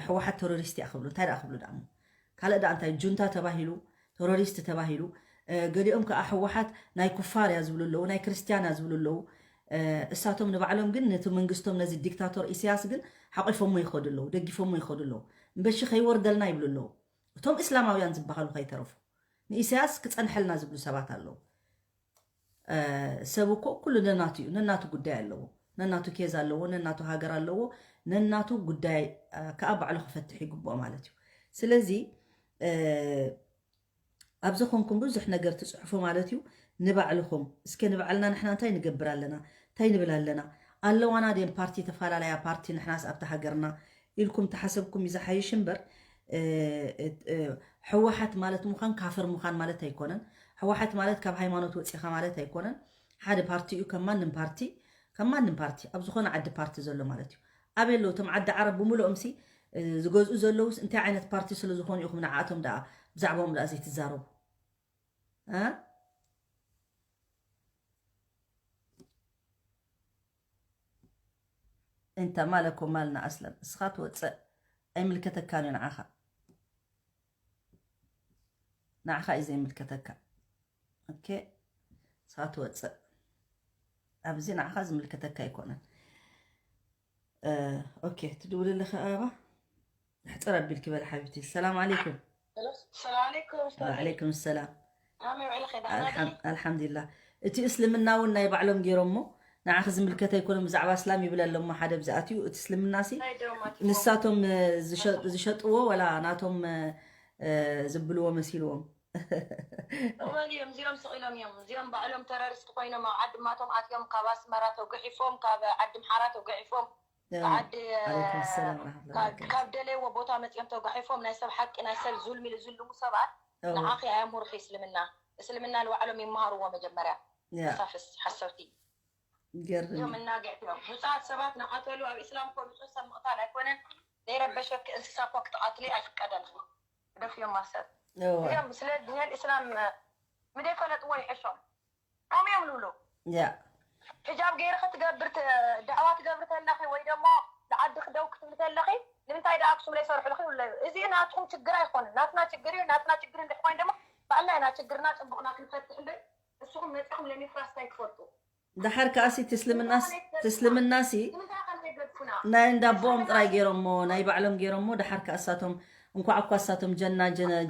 ህወሓት ተሮሪስት እያ ክብሉ፣ እንታይ ደኣ ክብሉ ደኣ እሞ? ካልእ ደኣ እንታይ? ጁንታ ተባሂሉ፣ ተሮሪስት ተባሂሉ። ገሊኦም ከዓ ህወሓት ናይ ኩፋር እያ ዝብሉ ኣለዉ፣ ናይ ክርስትያን እያ ዝብሉ ኣለዉ። እሳቶም ንባዕሎም ግን ነቲ መንግስቶም ነዚ ዲክታቶር ኢሳያስ ግን ሓቂፎሞ ይኸዱ ኣለዉ፣ ደጊፎሞ ይኸዱ ኣለዉ። እምበሺ ከይወርደልና ይብሉ ኣለዉ። እቶም እስላማውያን ዝበሃሉ ከይተረፉ ንኢሳያስ ክጸንሐልና ዝብሉ ሰባት ኣለዉ። ሰብ እኮ ኩሉ ነናቱ እዩ፣ ነናቱ ጉዳይ ኣለዎ፣ ነናቱ ኬዝ ኣለዎ፣ ነናቱ ሃገር ኣለዎ፣ ነናቱ ጉዳይ ከዓ ባዕሉ ክፈትሕ ይግብኦ ማለት እዩ። ስለዚ ኣብዚ ኮንኩም ብዙሕ ነገር ትፅሕፉ ማለት እዩ። ንባዕልኹም እስከ ንባዕልና ንሕና እንታይ ንገብር ኣለና፣ እንታይ ንብል ኣለና፣ ኣለዋና ድየን ፓርቲ፣ ተፈላለያ ፓርቲ ንሕናስ ኣብታ ሃገርና ኢልኩም ተሓሰብኩም እዩ ዝሓይሽ እምበር፣ ህወሓት ማለት ምዃን ካፍር ምዃን ማለት ኣይኮነን። ህወሓት ማለት ካብ ሃይማኖት ወፂኻ ማለት ኣይኮነን። ሓደ ፓርቲ እዩ ከም ማንም ፓርቲ፣ ከም ማንም ፓርቲ ኣብ ዝኾነ ዓዲ ፓርቲ ዘሎ ማለት እዩ። ኣበይ ኣለዉ እቶም ዓዲ ዓረብ ብምልኦም ሲ ዝገዝኡ ዘለዉስ እንታይ ዓይነት ፓርቲ ስለ ዝኾኑ ኢኹም ንዓኣቶም ደኣ ብዛዕባኦም ደኣ ዘይትዛረቡ? እንተ ማለኮ ማልና ኣስለም እስኻ ትወፅእ ኣይምልከተካን እዩ ንዓኻ። ንዓኻ እዩ ዘይምልከተካ። ኦኬ፣ ንስኻ ትወፅእ። ኣብዚ ንዓኻ ዝምልከተካ ኣይኮነን። ኦኬ፣ ትድውልልኺ ኣበባ? ሕፅር ኣቢልኪ በል ሓቢብቲ። ሰላም ዓለይኩም። ሰላም ዓለይኩም። ወዓለይኩም ሰላም። ኣልሓምዱሊላህ። እቲ እስልምና እውን ናይ ባዕሎም ገይሮሞ ንዓኺ ዝምልከት ኣይኮነን። ብዛዕባ እስላም ይብል ኣለሞ ሓደ ብዝኣትዩ እቲ እስልምና ሲ ንሳቶም ዝሸጥዎ ወላ ናቶም ዝብልዎ መሲልዎም። እወን እዮም እዚኦም ስቕ ኢሎም እዮም። እዚኦም ባዕሎም ተረሪስት ኮይኖም ኣብ ዓዲ ማቶም ኣትዮም ካብ ኣስመራ ተጓሒፎም ካብ ዓዲ ምሓራ ተጓሒፎም ዓዲ ካብ ደለይዎ ቦታ መፅኦም ተጓሒፎም ናይ ሰብ ሓቂ ናይ ሰብ ዙልሚ ዝዝልሙ ሰባት ንዓኺ ኣየምርኺ እስልምና። እስልምና ንባዕሎም ይመሃርዎ መጀመርያ። ሳፍስ ሓሰብቲ እዮም እናግዕቲ እዮም። ብፁዓት ሰባት ንቐተሉ ኣብ እስላም እኮ ብፁዕ ሰብ ምቕታል ኣይኮነን። ዘይረበሸኪ እንስሳ እኮ ክትቐትሊ ኣይፍቀደልኪ። ደፍዮም ማሰር እዮም ስለ ዲነል እስላም ምደይ ፈለጥዎ ይሕሾም። ከምኡ እዮም ዝብሉ። ሕጃብ ገይርኺ ትገብር ዳዕዋ ትገብሪ ተለኺ ወይ ደሞ ንዓድኺ ደው ክትብሊ ተለኺ ንምንታይ ደኣ ኣክሱም ለይሰርሑልኺ ይብሉ ኣለዉ። እዚ ናትኩም ችግር ኣይኮነን፣ ናትና ችግር እዩ። ናትና ችግር እንድሕር ኮይኑ ደሞ ባዕልና ኢና ችግርና ጽቡቕና ክንፈትሕ እምበር ንስኹም መጺኹም ለሚፍራስ እንታይ ትፈልጡ? ደሓር ከኣሲ ትስልምናስ ትስልምናሲ ናይ እንዳቦኦም ጥራይ ገይሮሞ ናይ ባዕሎም ገይሮሞ ደሓር ከኣሳቶም እንኳዕ እኳ እሳቶም ጀና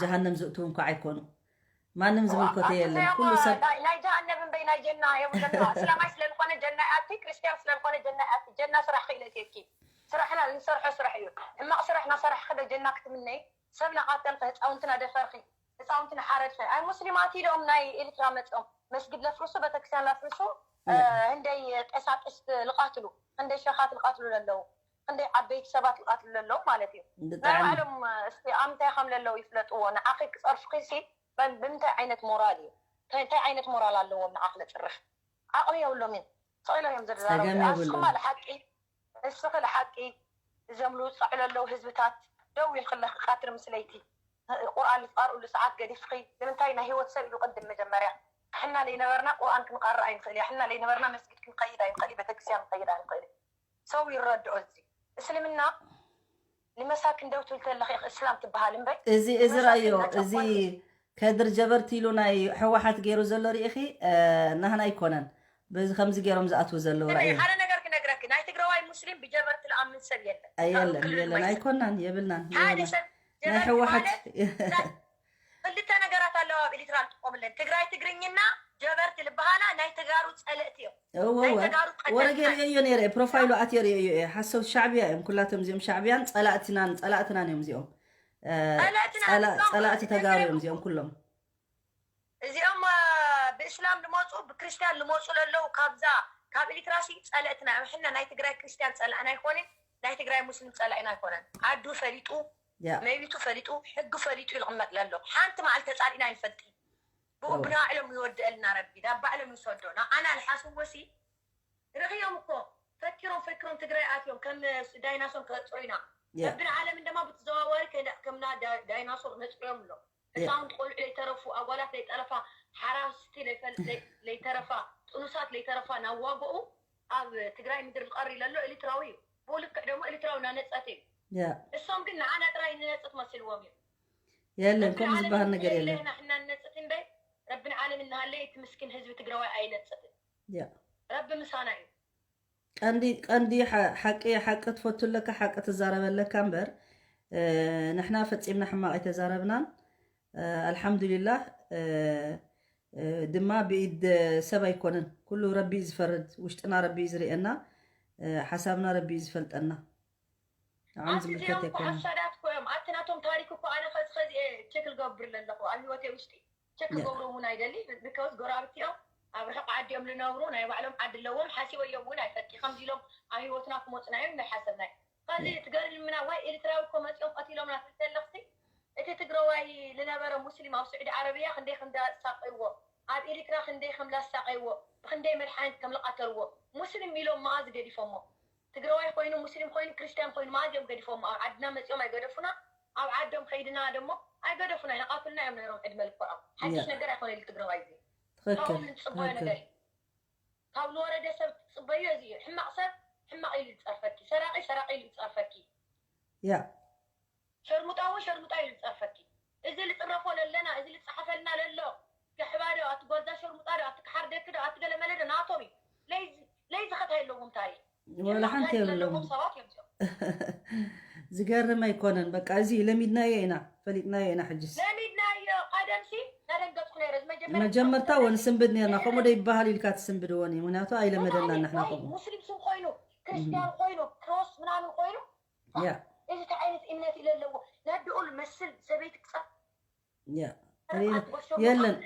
ጀሃነም ዝእትዉ እንኳዕ ኣይኮኑ። ማንም ዝምልከቶ የለን። ኩሉ ሰብ ናይ ጀሃነም እምበይ ናይ ጀና የብለና። እስላማይ ስለዝኾነ ጀና ይኣቲ፣ ክርስትያን ስለዝኾነ ጀና ይኣቲ። ጀና ስራሕ ክኢለ እትየኪ ስራሕና ንሰርሖ ስራሕ እዩ። ሕማቕ ስራሕ ናሰራሕኺ ዶ ጀና ክትምነይ? ሰብ ናቓተልኺ፣ ህፃውንቲ ናደፈርኺ፣ ህፃውንቲ ናሓረድኺ። ኣይ ሙስሊማት ኢሎም ናይ ኤርትራ መፅኦም መስጊድ ለፍርሱ፣ ቤተክርስትያን ለፍርሱ፣ ህንደይ ቀሳቅስት ልቃትሉ፣ ህንደይ ሸኻት ልቃትሉ ለለዉ፣ ህንደይ ዓበይቲ ሰባት ልቃትሉ ለለዉ ማለት እዩ። ናይ ባዕሎም እስቲ ኣምታይ ከም ለለዉ ይፍለጥዎ። ንዓኺ ክፀርፍኺ ሲ ብምንታይ ዓይነት ሞራል እዩ? እንታይ ዓይነት ሞራል ኣለዎም ንዓኽ ለፅርፍ? ዓቕሚ የብሎም እዮም። ስቕ ኢሎም እዮም ዝዛረቡ። ጸገም የብሎም። ንስኻ ልሓቂ፣ ንስኺ ልሓቂ፣ እዞም ልውፅዑ ለለዉ ህዝብታት ደው ኢልክለኺ ቃትር ምስ ለይቲ ቁርኣን ልትቐርኡሉ ሰዓት ገዲፍኺ ንምንታይ? ናይ ህይወት ሰብ ኢሉ ቅድም መጀመርያ። ሕና ለይነበርና ቁርኣን ክንቐርእ ኣይንኽእል እያ። ሕና ለይነበርና መስጊድ ክንኸይድ ኣይንኽእል እያ። ቤተክርስትያን ክንኸይድ ኣይንኽእል እያ። ሰው ይረድኦ እዚ እስልምና ንመሳኪን ደው ትብል ተለኺ እስላም ትበሃል እምበር እዚ እዚ ራእዮ እዚ ከድር ጀበርቲ ኢሉ ናይ ሕወሓት ገይሩ ዘሎ ርኢኺ ናህና ኣይኮነን በዚ ከምዚ ገይሮም ዝኣትዉ ዘለዉ ራእዮ ሓደ ነገር ክነግረኪ ናይ ትግራዋይ ሙስሊም ብጀበርቲ ልኣምን ሰብ የለን የለን የለን ኣይኮናን የብልናን ናይ ሕወሓት ክልተ ነገራት ኣለዋ ኣብ ኤሪትራ ልጥቀሙለን ትግራይ ትግርኝና ጀበርቲ ልበሃላ ናይ ተጋሩ ፀለእቲ እዮም እወወ ወረጌ ርእዮ ነይረ ፕሮፋይሉ ኣትየ ርእዮ እየ ሓሰው ሻዕብያ እዮም ኩላቶም እዚኦም ሻዕብያን ፀላእትናን ፀላእትናን እዮም እዚኦም ፀላእቲ ተጋሩ እዮም እዚኦም ኩሎም እዚኦም ብእስላም ልመፁ ብክርስትያን ልመፁ ለለው ካብዛ ካብ ኤሪትራሲ ፀለእትና እዮም ሕና ናይ ትግራይ ክርስትያን ፀላእና ኣይኮነ ናይ ትግራይ ሙስሊም ፀላእና ኣይኮነን ዓዱ ፈሊጡ መይቢቱ ፈሊጡ ሕጊ ፈሊጡ ይልቕመጥ ለሎ ሓንቲ መዓልቲ ተፃሊእና ይፈልጢ ብኡ ብናዕሎም ይወድአልና ረቢ ናብ ባዕሎም ይሰዶ ንዓና ልሓስዎ ሲ ርኽዮም እኮ ፈኪሮም ፈኪሮም ትግራይ ኣትዮም ከም ዳይናሶር ክነፅሮይና ረቢ ንዓለም እንደማ ብተዘዋዋሪ ከምና ዳይናሶር ነፅሮዮም ኣሎ ህፃውንቲ ቆልዑ ለይተረፉ ኣጓላት ለይጠረፋ ሓራስቲ ለይተረፋ ጥኑሳት ለይተረፋ ናዋገኡ ኣብ ትግራይ ምድሪ ዝቐሪ ለሎ ኤሪትራዊ እዩ ብኡ ልክዕ ደሞ ኤሪትራዊ ናነፀት እዩ እሶም ግን ንዓና ጥራይ ንነፅት መሲልዎም እዩ የለን ከም ዝበሃል ነገር የለን ሕና ንነፅት እምበይ ረቢ ንዓለም እናሃለ እቲ ምስኪን ህዝቢ ትግራዋይ ኣይነፅትን ረቢ ምሳና እዩ ቀንዲ ቀንዲ ሓቂ ሓቂ ትፈቱ ኣለካ ሓቂ ትዛረበ ኣለካ እምበር ንሕና ፈፂምና ሕማቕ ኣይተዛረብናን ኣልሓምዱሊላህ ድማ ብኢድ ሰብ ኣይኮነን ኩሉ ረቢ እዩ ዝፈርድ ውሽጥና ረቢ እዩ ዝርእየና ሓሳብና ረቢ እዩ ዝፈልጠና ንዓም ዝምልከት ኣይኮነን ሓሳዳት ኮዮም ኣቲ ናቶም ታሪክ እኮ ኣነ ከዚ ከዚ ቸክ ልገብር ለለኹ ኣብ ህይወተይ ውሽጢ ቸክ ክገብሩ እውን ኣይደሊ because ጎራብቲ እዮም ኣብ ርሑቕ ዓዲ እዮም ዝነብሩ ናይ ባዕሎም ዓዲ ኣለዎም ሓሲበዮም እውን ኣይፈቲ ከምዚ ኢሎም ኣብ ህይወትና ክመፁና እዮም እንዳሓሰብና እዩ ከዚ ትገርምና ዋይ ኤርትራዊ እኮ መፂኦም ቀቲሎምና ትብል ኣለኽሲ እቲ ትግራዋይ ዝነበረ ሙስሊም ኣብ ስዑዲ ዓረብያ ክንደይ ከም እንዳሳቀይዎ ኣብ ኤርትራ ክንደይ ከም ላሳቀይዎ ብክንደይ መድሓኒት ከም ዝቀተልዎ ሙስሊም ኢሎም መኣዝ ገዲፎሞ ትግራዋይ ኮይኑ ሙስሊም ኮይኑ ክርስትያን ኮይኑ መኣዝ እዮም ገዲፎሞ ኣብ ዓድና መፂኦም ኣይገደፉና ኣብ ዓዶም ከይድና ደሞ ኣይገደፉና ይነቃቱልና እዮም ነይሮም ዕድመ ልክዖም ሓድሽ ነገር ኣይኮነ ኢሉ ትግራዋይ እዚ ካብኦም ንፅበዮ ነገር እዩ ካብ ዝወረደ ሰብ ትፅበዮ እዚ እዩ ሕማቅ ሰብ ሕማቅ ኢሉ ዝፀርፈኪ ሰራቂ ሰራቂ ኢሉ ዝፀርፈኪ ያ ሸርሙጣ እውን ሸርሙጣ ኢሉ ዝፀርፈኪ እዚ ልፅረፎ ለለና እዚ ልፀሓፈልና ለሎ ገሕባ ዶ ኣቲ ጓልዛ ሸርሙጣ ዶ ኣቲ ክሓርደኪ ዶ ኣቲ ገለመለ ዶ ናቶም እዩ ለይዝኸት የለዎም ታሪክ ወላ ሓንቲ የብሎም ዝገርም ኣይኮነን በቃ እዚ ለሚድናዮ ኢና ፈሊጥናዮ ኢና ሕጅስ ለሚድናዮ ቀደምሲ ናደንገፅኩ ነይረ መጀመርታ ወንስንብድ ነርና ከምኡ ዶ ይበሃል ኢልካ ትስንብድዎን እዩ ምክንያቱ ኣይለመደና ንሕና ከምኡ ሙስሊም ስም ኮይኑ ክርስቲያን ኮይኑ ክሮስ ምናምን ኮይኑ እዚ እንታይ ዓይነት እምነት ኢለ ኣለዎ ነድኡ ልመስል ሰበይቲ ክፀ የለን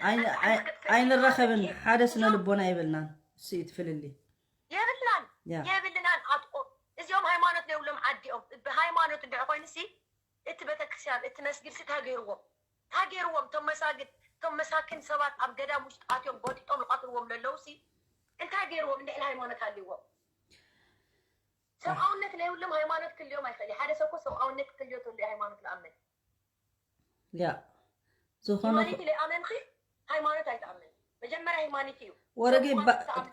ኣይንራኸብን ሓደ ስነ ልቦና የብልናን እሱ እዩ ትፍልሊ የብልናን የብልናን ኣጥቆ እዚኦም ሃይማኖት ዘይብሎም ዓዲኦም ብሃይማኖት እንድዕ ኮይኑ ሲ እቲ ቤተክርስትያን እቲ መስጊድ ሲ ታገይርዎም ታገይርዎም እቶም መሳግድ እቶም መሳኪን ሰባት ኣብ ገዳም ውሽጢ ኣትዮም ጎጢጦም ዝቐትልዎም ለለዉ ሲ እንታይ ገይርዎም እንድዕል ሃይማኖት ሃልይዎም ሰብኣውነት ናይ ሁሉም ሃይማኖት ክልዮም ኣይኽእል ሓደ ሰብ ኮ ሰብኣውነት ክልዮ ተሉ ሃይማኖት ንኣምን ያ ዝኾነ ሃይማኖት ለይኣመንኺ ሃይማኖት ኣይትኣምን መጀመርያ ሃይማኖት እዩ ወረገ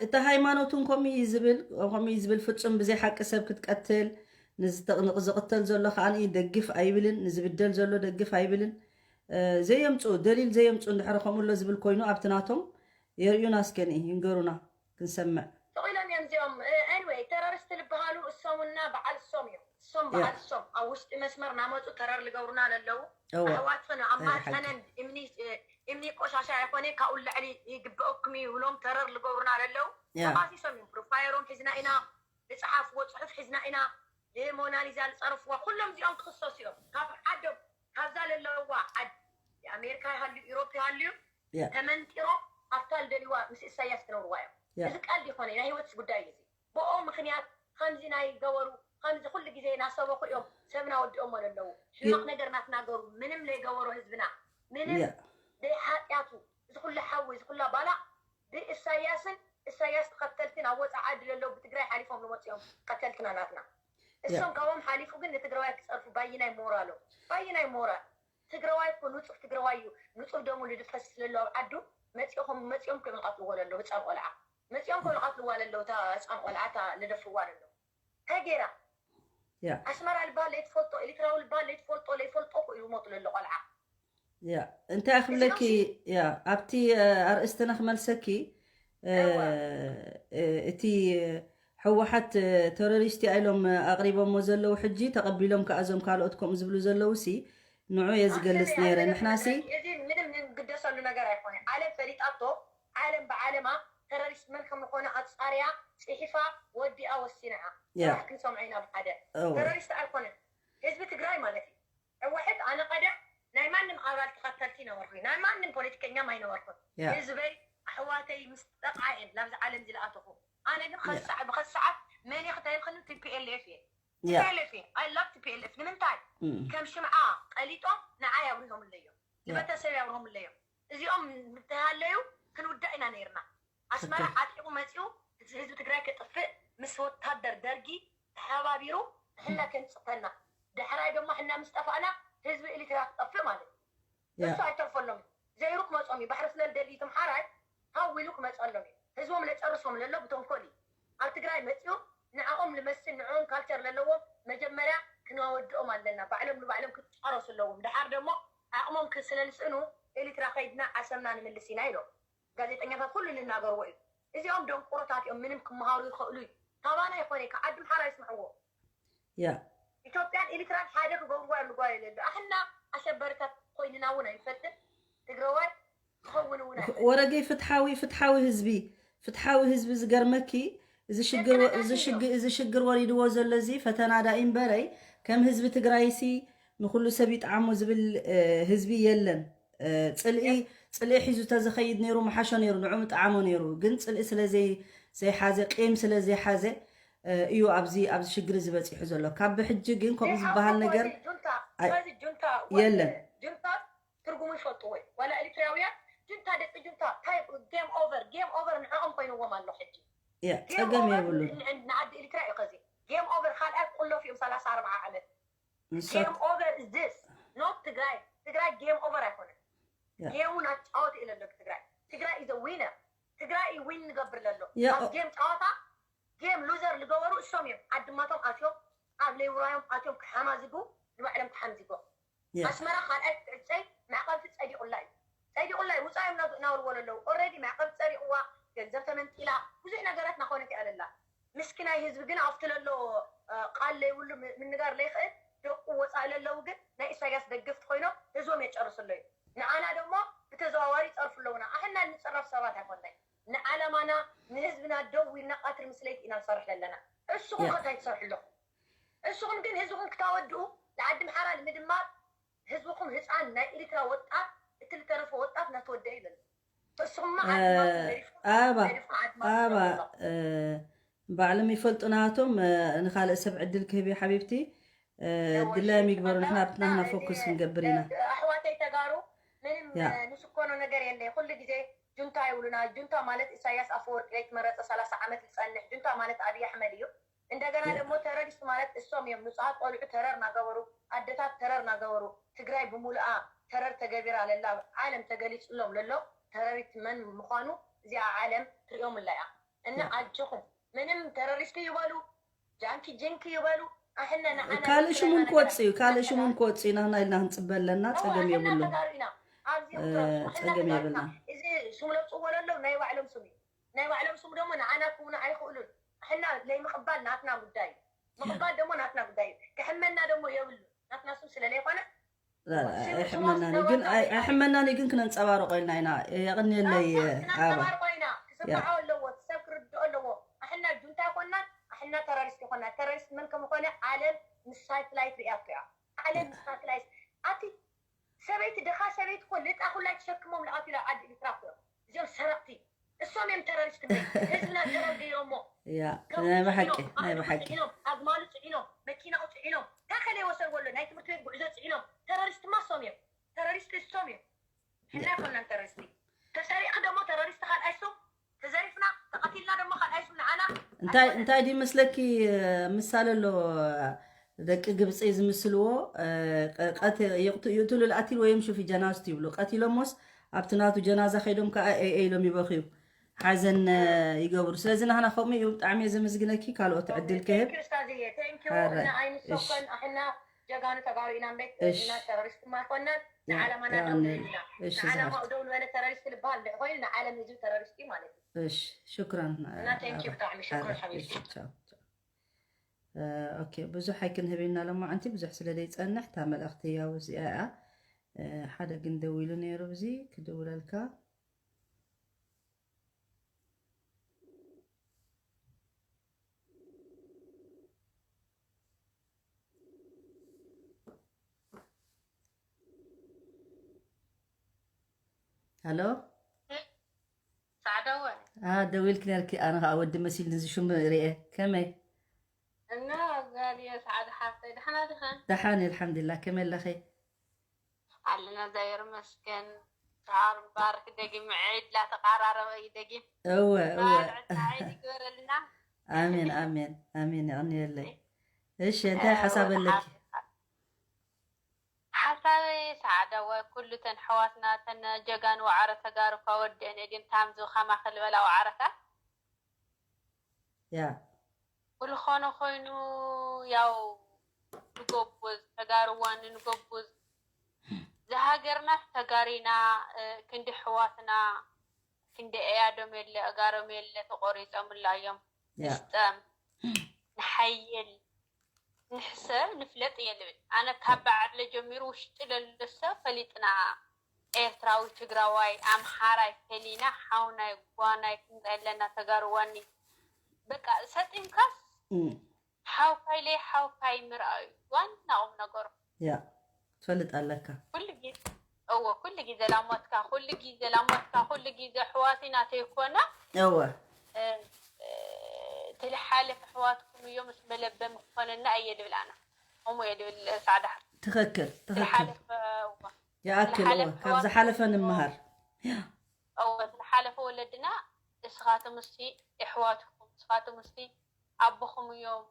እቲ ሃይማኖትን ከምኡ እዩ ዝብል ከምኡ እዩ ዝብል ፍጹም ብዘይ ሓቂ ሰብ ክትቀትል ንዝተቕንቕ ዝቕተል ዘሎ ከዓ ደግፍ ኣይብልን ንዝብደል ዘሎ ደግፍ ኣይብልን ዘየምፁ ደሊል ዘየምፁ እንድሕረ ከምኡ ኣሎ ዝብል ኮይኑ ኣብቲ ናቶም የርእዩና እስከ ንኢ ይንገሩና ክንሰምዕ። ስቕ ኢሎም እዮም እዚኦም። Anyway ተረሪስት ልበሃሉ እሶምና በዓል እሶም እዮም። እሶም በዓል እሶም ኣብ ውሽጢ መስመር ናመፁ ተረር ልገብሩና ለለዉ ኣሕዋትኽን ኣብ ማፀነን እምኒ ቆሻሻ የኾነ ካብኡ ልዕሊ ይግበአኩም እዩ ብሎም ተረር ልገብሩና ለለዉ ተኻሲሶም እዮም። ፕሮፋየሮም ሒዝና ኢና ልፅሓፍዎ ፅሑፍ ሒዝና ኢና ልሞናሊዛ ልፀረፍዋ ኩሎም እዚኦም ክኽሰሱ እዮም። ካብ ዓዶም ካብዛ ለለውዋ ዓዲ ኣሜሪካ ይሃልዩ ኢሮፕ ይሃልዩ ተመንጢሮም ኣብታ ልደልይዋ ምስ እሳያስ ክነብርዋ እዮም። እዚ ቀልዲ ይኾነ ናይ ህይወትስ ጉዳይ እዩ። እዚ ብኦም ምኽንያት ከምዚ ናይ ገበሩ ከምዚ ኩሉ ግዜ ናሰበኹ እዮም ሰብና ወዲኦሞ ለለዉ ሕማቕ ነገር ናትናገሩ ምንም ለይገበሮ ህዝብና ምንም ዘይሓጢያቱ ኩሉ ሓዊ፣ እዚ ኩላ ባላ ብእሳያስን እሳያስ ተኸተልትን ኣብ ወፃኢ ዓዲ ዘለዉ ብትግራይ ሓሊፎም ዝመፅኦም ቀተልትና ናትና። እሶም ካብኦም ሓሊፉ ግን ንትግራዋይ ክፀርፉ ባይናይ ሞራሎም፣ ባይናይ ሞራል። ትግራዋይ እኮ ንፁፍ ትግራዋይ እዩ። ንፁፍ ደሙ ልድፈስ ስለሎ ኣብ ዓዱ መፂኦም መፂኦም ከም ይቐትልዎ ለለዉ ህፃን ቆልዓ፣ መፂኦም ከም ይቐትልዋ ለለዉ እታ ህፃን ቆልዓ እታ ልደፍዋ ለለዉ እንታይ ገይራ? ያ ኣስመራ ልባል ለይትፈልጦ፣ ኤሪትራዊ ልባል ለይትፈልጦ፣ ለይፈልጦ እኮ እዩ ዝሞቱ ለሎ ቆልዓ። ያ እንታይ ክብለኪ? ያ ኣብቲ ኣርእስትና ክመልሰኪ፣ እቲ ህወሓት ተሮሪስት ኢሎም ኣቕሪቦሞ ዘለዉ ሕጂ ተቐቢሎም ከኣ እዞም ካልኦት ከምኡ ዝብሉ ዘለዉ ሲ ንዑ እየ ዝገልጽ ነይረ። ንሕና ሲ እዚ ምንም ንግደሰሉ ነገር ኣይኮነ። ዓለም ፈሊጣቶ፣ ዓለም ብዓለማ ተሮሪስት መን ከም ዝኾነ ኣጻርያ ጽሒፋ ወዲኣ ወሲና እያ። ያ ጽባሕ ክንሰምዖ ኢና ብሓደ። እወ ተሮሪስት ኣይኮነን ህዝቢ ትግራይ ማለት እዩ። ህወሓት ኣነ ቀደም ናይ ማንም ኣባል ተኸተልቲ ነበርኩ፣ ናይ ማንም ፖለቲከኛም ኣይነበርኩን። ያ ህዝበይ ኣሕዋተይ ምስ ጠቕዓ እየን ናብዚ ዓለም እዚ ዝኣተኹ። ኣነ ግን ኸሳዕ ብኸሳዓት መን እየ ክተይልክኒ ቲፒኤልኤፍ እየ። ያ ቲፒኤልኤፍ እየ። ኣይ ላቭ ቲፒኤልኤፍ። ንምንታይ? እም፣ ከም ሽምዓ ቀሊጦም ንዓይ ኣብሪሆምለዮም፣ ያ ንቤተሰብ ኣብሪሆምለዮም። እዚኦም እንተሃለዩ ክንውዳእ ኢና ነይርና። ኣስመራ ትክክል ዓጢቑ መፂኡ እዚ ህዝቢ ትግራይ ከጥፍእ ምስ ወታደር ደርጊ ተሓባቢሩ ሕና ከንፅፈና። ዳሕራይ ድማ ሕና ምስ ጠፋእና ህዝቢ ኤሪትራ ክጠፍእ ማለት እዩ። ያ እሱ ኣይተርፈሎም እዩ። ዘይሩ ክመፆም እዩ። ባሕሪ ስለ ዝደሊ ትምሓራይ ሃው ኢሉ ክመፀሎም እዩ። ህዝቦም ለጨርሶም ለሎ ብተንኮል እዩ። ኣብ ትግራይ መፂኡ ንዕኦም ልመስል ንዕኦም ካልቸር ለለዎም መጀመርያ ክነወድኦም ኣለና። ባዕሎም ንባዕሎም ክጫረሱ ኣለዎም። ድሓር ደሞ ዓቕሞም ክ- ስለ ልስእኑ ኤሪትራ ከይድና ዓሰብና ንምልስ ኢና ኢሎም። ጋዜጠኛታት ኩሉ ልናገርዎ እዩ። እዚኦም ደንቆሮታት እዮም። ምንም ክመሃሩ ይኽእሉ እዩ። ካባና ይኾነ ካብ ዓዲ ምሓራ ይስምዕዎ። ያ ኢትዮጵያን ኤሪትራን ሓደ ክገብርዋ እዮም ልጓየ ለሉ። ኣሕና ኣሸበርታት ኮይንና እውን ኣይንፈልጥን። ትግራዋይ ክኸውን እውን ኣይፈልጥን። ወረገይ ፍትሓዊ ፍትሓዊ ህዝቢ ፍትሓዊ ህዝቢ ዝገርመኪ እዚ ሽግር እዚ ሽግ- እዚ ሽግር ወሪድዎ ዘሎ እዚ ፈተና ዳ እምበረይ ከም ህዝቢ ትግራይሲ ንኩሉ ሰብ ይጥዓሞ ዝብል እ፣ ህዝቢ የለን። እ፣ ፅልኢ ፅልኢ ሒዙ ተዝኸይድ ነይሩ ምሓሾ ነይሩ ንዑ ምጥዓሞ ነይሩ። ግን ፅልኢ ስለ ዘይ ዘይሓዘ ቂም ስለ ዘይሓዘ እ፣ እዩ ኣብዚ ኣብዚ ሽግር እዚ በፂሑ ዘሎ። ካብ ብሕጂ ግን ከምኡ ዝበሃል ነገር ጁንታ ኣይ- ጁንታ የለን። ጁንታ ትርጉሙ ይፈልጥዎ እዩ። ዋላ ኤሪትራውያን ጁንታ ደቂ ጁንታ ታይ ጌም ኦቨር ጌም ኦቨር ንዕኦም ኮይንዎም ኣሎ ሕጂ። ያ ፀገም የብሉን። ንዓዲ ኤሪትራ እዩ ከዚ ጌም ኦቨር ካልኣይ ክቁለፉ እዮም ሰላሳ ኣርብዓ ዓመት። ንሳ ጌም ኦቨር is this not ትግራይ። ትግራይ ጌም ኦቨር ኣይኮነን። ያ ጌሙ ናጫወት እዩ ለሎ ትግራይ። ትግራይ is a winner። ትግራይ እዩ ዊን ንገብር ለሎ ያ ኣብ ጌም ጨዋታ ጌም ሉዘር ዝገበሩ እሶም እዮም። ዓድማቶም ኣትዮም ኣብ ለይውራዮም ኣትዮም ክሓማዝጉ ንባዕሎም ተሓምዚጎም። ያ ኣስመራ ካልኣይ ክትዕፀይ ማዕቐብቲ ፀዲቑላ እዩ። ፀዲቑላ እዩ። ውፃ እዮም ናብ- ናብርዎ ለለዉ ኦልሬዲ ማዕቐብ ፀዲቑዋ ገንዘብ ተመንጢላ ብዙሕ ነገራት ናኾነት እያ ለላ። ምስኪናይ ህዝቢ ግን ኣብቲ ለሎ እ፣ ቃል ለይብሉ ም- ምንጋር ለይኽእል ደቁ ወፃኢ ለለዉ ግን ናይ ኢሳያስ ደገፍቲ ኮይኖም ህዝቦም የጨርሱ ኣለዩ። ንዓና ደሞ ብተዘዋዋሪ ይፀርፉ ኣለዉና። ኣሕና ንፅረፍ ሰባት ኣይኮንናይ። ንዓላማና ንህዝብና ደው ኢልና ቀትሪ ምስ ለይቲ ኢና ንሰርሕ ዘለና። እስኹም ያ ከ እንታይ ትሰርሑ ኣለኹም? እስኹም ግን ህዝብኹም ክታወድኡ ንዓዲ ምሓራ ንምድማር ህዝብኹም ህፃን ናይ ኤሪትራ ወጣት እቲ ልተረፈ ወጣት እናተወደአ ይበል። እስኹም ኣባ ኣባ ባዕሎም ይፈልጡ ናቶም ንካልእ ሰብ ዕድል ክህብ እዩ ሓቢብቲ። ድላዮም ይግበሩ ንሕና ብትናህና ፎኩስ ክንገብር ኢና። ኣሕዋተይ ተጋሩ ምንም ንስኮኖ ነገር የለ። ኩሉ ግዜ ጁንታ ይብሉና። ጁንታ ማለት ኢሳያስ ኣፈወርቂ ለይትመረፀ ሰላሳ ዓመት ዝፀንሕ ጁንታ ማለት ኣብይ ኣሕመድ እዩ። እንደገና ደግሞ ተረሪስት ማለት እሶም እዮም። ንፁሃት ቆልዑ ተረር ናገበሩ ኣደታት ተረር ናገበሩ ትግራይ ብሙሉኣ ተረር ተገቢራ ለላ ዓለም ተገሊፅሎም ለሎ ተረሪስት መን ምኳኑ እዚኣ ዓለም ትሪኦምላ እያ። እና ኣጆኹም ምንም ተረሪስት ይበሉ ጃንኪ ጅንኪ ይበሉ ኣሕነ ንዓና ካልእ ሽሙን ክወፅእ እዩ። ካልእ ሽሙን ክወፅእ እዩ። ናህና ኢልና ክንፅበ ኣለና። ፀገም የብሉን። ተጋሩ ኢና ኣብዚ ፀገም የብልና። እዚ ሽሙ ለውፅዎ ለለው ናይ ባዕሎም ስም እዩ። ናይ ባዕሎም ስም ደግሞ ንዓና ክውኑ ኣይኽእሉን። ኣሕና ለይምቕባል ናትና ጉዳይ እዩ። ምቕባል ደግሞ ናትና ጉዳይ እዩ። ክሕመና ደግሞ የብሉ ናትና ስም ስለለይኮነ ኣይሕመናን ግን ኣይሕመናን ግን ክነንፀባርቆ ኢልና ኢና። የቕንየለይ ኣባ። ኮይና ክስምዖ ኣለዎ ሰብ ክርድኦ ኣለዎ። ኣሕና ጁንታ ይኮናን ኣሕና ተረሪስት ይኮና። ተረሪስት መን ከምኮነ ዓለም ምስ ሳትላይት ሪኣቶ እያ። ዓለም ምስ ሳትላይት ኣቲ ሰበይቲ ደኻ ሰበይቲ ኮ ልጣ ኩላይ ተሸክሞም ልኣቱ ኢላ ዓዲ ኤርትራ ኮ እዮም። እዚኦም ሰረቕቲ እሶም እዮም ተረሪስት። ህዝብና ተረር ገይሮሞ ያ ናይ ብሓቂ ናይ ብሓቂ ኣግማሉ ፅዒኖም መኪናኡ ፅዒኖም ታኸለ ወሰን ወሎ ናይ ትምህርቲ ቤት ጉዕዞ ፅዒኖም ተረሪስት ማ እሶም እዮም። ተረሪስት እሶም እዮም። ሕና ይኮናን ተረሪስት ተሰሪቕኺ ደሞ ተረሪስቲ ካልኣይ ሱም፣ ተዘሪፍና ተቐቲልና ደሞ ካልኣይ ሱም ንዓና እንታይ እንታይ ድዩ መስለኪ? ምሳሌ ኣሎ፣ ደቂ ግብፂ ዝምስልዎ። ቀት ይቕትሉ ልኣቲል ወይም ሹፊ ጀናዝቱ ይብሉ። ቀቲሎሞስ ኣብቲ ናቱ ጀናዛ ከይዶም ከዓ ኤኤ ኢሎም ይበኽዩ፣ ሓዘን ይገብሩ። ስለዚ ናህና ከምኡ እዩ። ብጣዕሚ እየ ዘመስግነኪ። ካልኦት ዕድል ክህብ። ቴንኪዩ ስታዝየ፣ ቴንኪዩ። እና ኣይንሰኮን ኣሕና ጀጋኑ ተጋሩ ኢና እምበር፣ እና ተረሪስት ማይኮናን። ንዓላማና ደው ንብል ኢና። ንዓላማኡ ደው ንበለ ተረሪስት ልበሃል እንድሕር ኮይኑ ንዓለም ህዝቢ ተረሪስት እዩ ማለት እዩ። እሺ፣ ሽክራን። እና ቴንኪዩ ብጣዕሚ ሽክራን ሓቢብቲ። ኦኬ፣ ብዙሕ ኣይክንህብ ኢና ሎማዓንቲ፣ ብዙሕ ስለ ዘይፀንሕ። እታ መልእኽቲ ያው እዚኣ እያ። ሓደ ግን ደዊሉ ነይሩ፣ ብዚ ክድውለልካ። ሃሎ። ጻዕዳወ ደዊልክ ነርኪ፣ ኣነ ከዓ ወዲ መሲልኒ እዚ ሽሙ ርኤ። ከመይ? እና ጋልየ ሰዓድ ሓፍተይ ደሕና ዲኸ? ደሓን ኣልሓምዱሊላህ። ከመይ ኣለኺ? ኣለና እግዚኣብሔር ይመስገን። ሰዓር ምባርክ ደጊም ዒድ ላተቃራረበ እዩ ደጊም እወ እወ በዓል ዕድና ዒድ ይግበረልና። ኣሜን ኣሜን ኣሜን። የቐንየለይ። እሺ፣ እንታይ ሓሳብ ኣለኪ? ሓሳበይ ሰዓዳወ ኩሉ ተን ኣሕዋትና ተን ጀጋኑ ዋዕሮ ተጋሩ እኳ ወዲአን እየን ድየን ታምዚ ከማኺ ዝበላ ዋዕሮታት ያ ብዝኾነ ኮይኑ ያው ንጎብዝ ተጋሩ ዋኒ ንጎብዝ ዝሃገርና ተጋሪና ክንዲ ኣሕዋትና ክንዲ ኣያዶም የለ ኣጋሮም የለ ተቆሪፆምላ እዮም ያ ንስጠም ንሓይል ንሕሰብ ንፍለጥ እየ ልብል ኣነ ካብ በዓለ ጀሚሩ ውሽጢ ለሎ ሰብ ፈሊጥና ኤርትራዊ ትግራዋይ ኣምሓራይ ፈሊና ሓውናይ ጓናይ ክንርኢ ኣለና ተጋሩ ዋኒ በቃ ሰጢምካስ ሓውካይ ለይ ሓውካይ ምርኣዩ ዋና ቁም ነገሩ ያ ትፈልጥ ኣለካ ኩሉ ግዜ እወ ኩሉ ግዜ ላሞትካ ኩሉ ግዜ ላሞትካ ኩሉ ግዜ ኣሕዋት ኢና ተይኮና እወ ትልሓለፍ ኣሕዋትኩም እዮም ምስ መለበሚ ክኾነና እየ ድብል ኣና ከምኡ እየ ድብል ሳዕዳ ትኽክል ትኽክል ትልሓለፍ እወ ይኣክል እወ ካብ ዝሓለፈ ንምሃር እወ ዝሓለፈ ወለድና እስኻትም እስቲ ኣሕዋትኩም እስኻትም እስቲ ኣቦኹም እዮም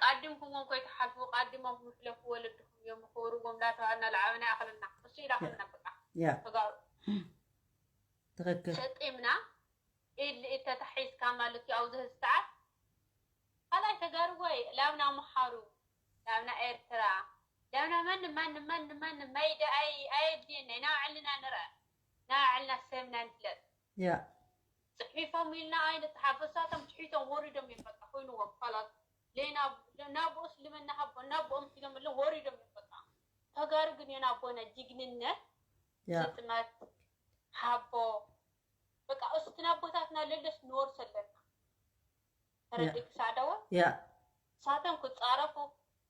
ቃዲምኩሞም ከይትሓልፉ ቃዲሞም ይሕለፉ ወለድኹም እዮም ክብርዎም ላተባሃልና ልዓበና ይኣኽለና እሱ ኢላኽለና በቃ ያ ተጋሩ ትኽክል ሰጢምና ኢድ ልኢድ ተታሒዝካ ማለት እዩ ኣብዚ ህዚ ሰዓት ካልኣይ ተጋሩ ወይ ላብና ምሓሩ ላብና ኤርትራ ላብና ማንም ማንም ማንም ማንም ማይደ ኣይ ኣየድልየና እዩ ናባዕልና ንርአ ናባዕልና ሰብና ንፍለጥ ያ ፅሒፎም ኢልና ኣይንፅሓፍ እሳቶም ትሒቶም ወሪዶም እዮም በቃ ኮይንዎም ኳላት ለይ ናብኡ እስልምና ሃቦ ናብኦም ሒዞም ኣለዉ ወሪዶም እዮም በቃ ተጋሩ ግን የናቦና ጅግንነት ያ ስጥመት ሃቦ በቃ እስቲ ናቦታትና ለለስ ንወርሶ ኣለና ተረዲእኪ ሳዕዳወ ያ ሳቶም ክፃረፉ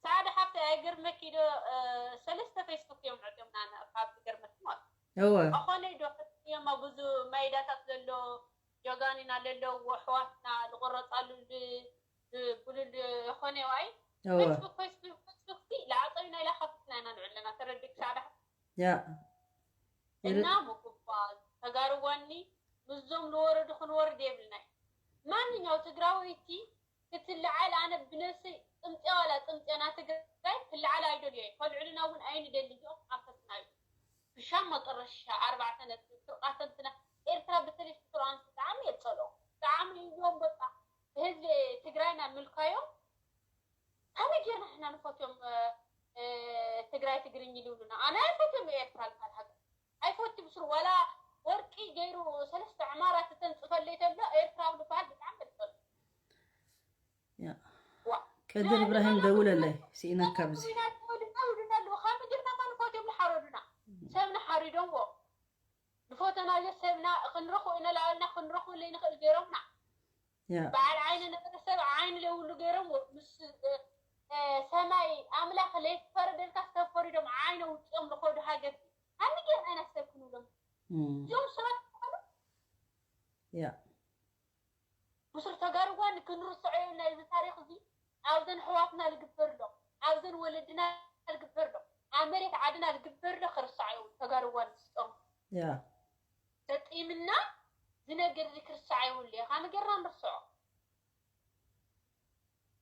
ሳዕዳ ሓፍቲ ኣይገርመኪ ዶ ሰለስተ ፌስቡክ እዮም ዕጥዮምና ካብ ገርመኪ ማለት እወ ኣኾነ ዶ እዮም ብዙ ማይዳታት ዘሎ ጀጋኒና ለለዎ ኣሕዋትና ዝቆረፃሉ ብሉል ኾነ ዋይ እወ ፌስቡክ ፌስቡክ ፌስቡክ ሲ ለዓፀዩና ኢላ ከፊትና ኢና ንዕለና ተረዲእኪ ሳዕዳ ሓፍቲ ያ እና ምቁባል ተጋሩ ዋኒ ምስዞም ዝወረዱ ክንወርድ የብልናይ ማንኛው ትግራወይቲ ክትልዓል ኣነ ብነብሰይ ጥምፅያ ዋላ ጥምፅያ ና ትግራይ ክልዓል ኣይደልዮ እየ ከልዕሉና እውን ኣይንደሊ እዚኦም ኣንፈትና እዩ ብሻም መጠረሻ ኣርባዕተ ነጥቢ ፍርቃተንትና ኤርትራ በተለይ ፍቅሩ ኣንስ ብጣዕሚ እየ ዝፀልኦ ብጣዕሚ እዮም በቃ ህዝቢ ትግራይና ምልካዮም ከመይ ጌርና ንሕና ንፈትዮም ትግራይ ትግርኝ ይልብሉና ኣነ ኣይፈትዮም ኤርትራ ዝበሃል ሃገር ኣይፈቱ ብስሩ ዋላ ወርቂ ገይሩ ሰለስተ ዕማራት ተንፅፈለይ ተብሎ ኤርትራዊ ዝበሃል ብጣዕሚ በልፀሉ ከድር እብራሂም ደውለለይ ስኢነካ ብዚ ውድና ኣለዎ ካብ ምድርና ማ ንፈትዮም ዝሓረዱና ሰብ ንሓሪዶምዎ ንፈተናዮ ሰብና ክንረኽቦ ኢና ላበልና ክንረኽቦ ለይንኽእል ገይሮምና በዓል ዓይኒ ነበረ ሰብ ዓይኒ ለይብሉ ገይሮም ምስ ሰማይ ኣምላኽ ለይፈረደልካ ሰብ ፈሪዶም ዓይኒ ኣውፂኦም ዝኸዱ ሃገርቲ ኣንጌር ኣይና ሰብ ክንብሎም እዚኦም ሰባት ያ ብስሩ ተጋርዋን ክንርስዖ የብልና እዚ ታሪክ እዚ ኣብዘን ኣሕዋትና ዝግበር ኣሎ ኣብዘን ወለድና ዝግበር ኣሎ ኣብ መሬት ዓድና ዝግበር ኣሎ ክርስዖ የብሉ ተጋርዋን ዝስጦም ያ ተጢምና ዝነገር እዚ ክርስዓ ይብሉ ኢኻ። ንገርና ንርስዖ።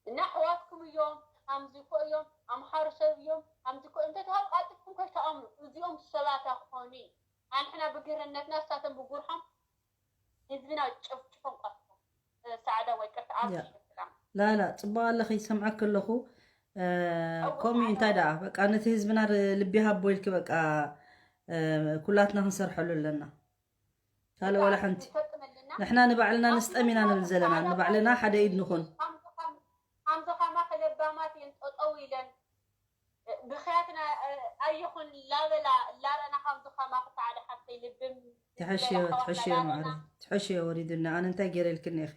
እና ኣሕዋትኩም እዮም፣ ኣምዚ እኮ እዮም፣ ኣምሓሩ ሰብ እዮም፣ ኣምዚ እኮ እዮም። እንተተባሉ ቃልጥፍኩም ከይተኣምኑ። እዚኦም ሰባት ኣኾኑ። ኣንሕና ብግርህነትና፣ እሳቶም ብጉርሖም ህዝብና ጨፍጭፎም ቀትሎም። እ፣ ሰዓዳ ወይ ቅርታ ኣብ ያ። ሽፍላም። ላላ፣ ጽቡቕ ኣለኺ፣ ይሰምዓኪ ኣለኹ። እ፣ እወ፣ ከምኡ እዩ፣ እንታይ ደኣ፣ በቃ ነቲ ህዝብና ር-፣ ልቢ ሃቦ ኢልኪ፣ በቃ፣ እ፣ ኩላትና ክንሰርሐሉ ኣለና። ካልእ በቃ ዋላ ሓንቲ። ይጠቅመልና። ንሕና ንባዕልና ንስጠም ኢና ንብል ዘለና፣ ንባዕልና ሓደ ኢድ ንኹን። ከምዚ ከም-፣ ከምዚ ከማኺ ለባማት እየን ጠጠው ኢለን፣ እ፣ ብኽያትና፣ እ፣ ኣይኹን ላበላ፣ ላረና ከምዚ ከማኺ ሰዓዳ ሓፍተይ ልብም ትሕሽዮ፣ ዝብላ ትሕሽዮ ኣሕዋትና ማዕረ፣ ላበላ። ትሕሽዮ ወሪዱኒ። ኣነ እንታይ ገይረ ኢልክኒ ኢኺ?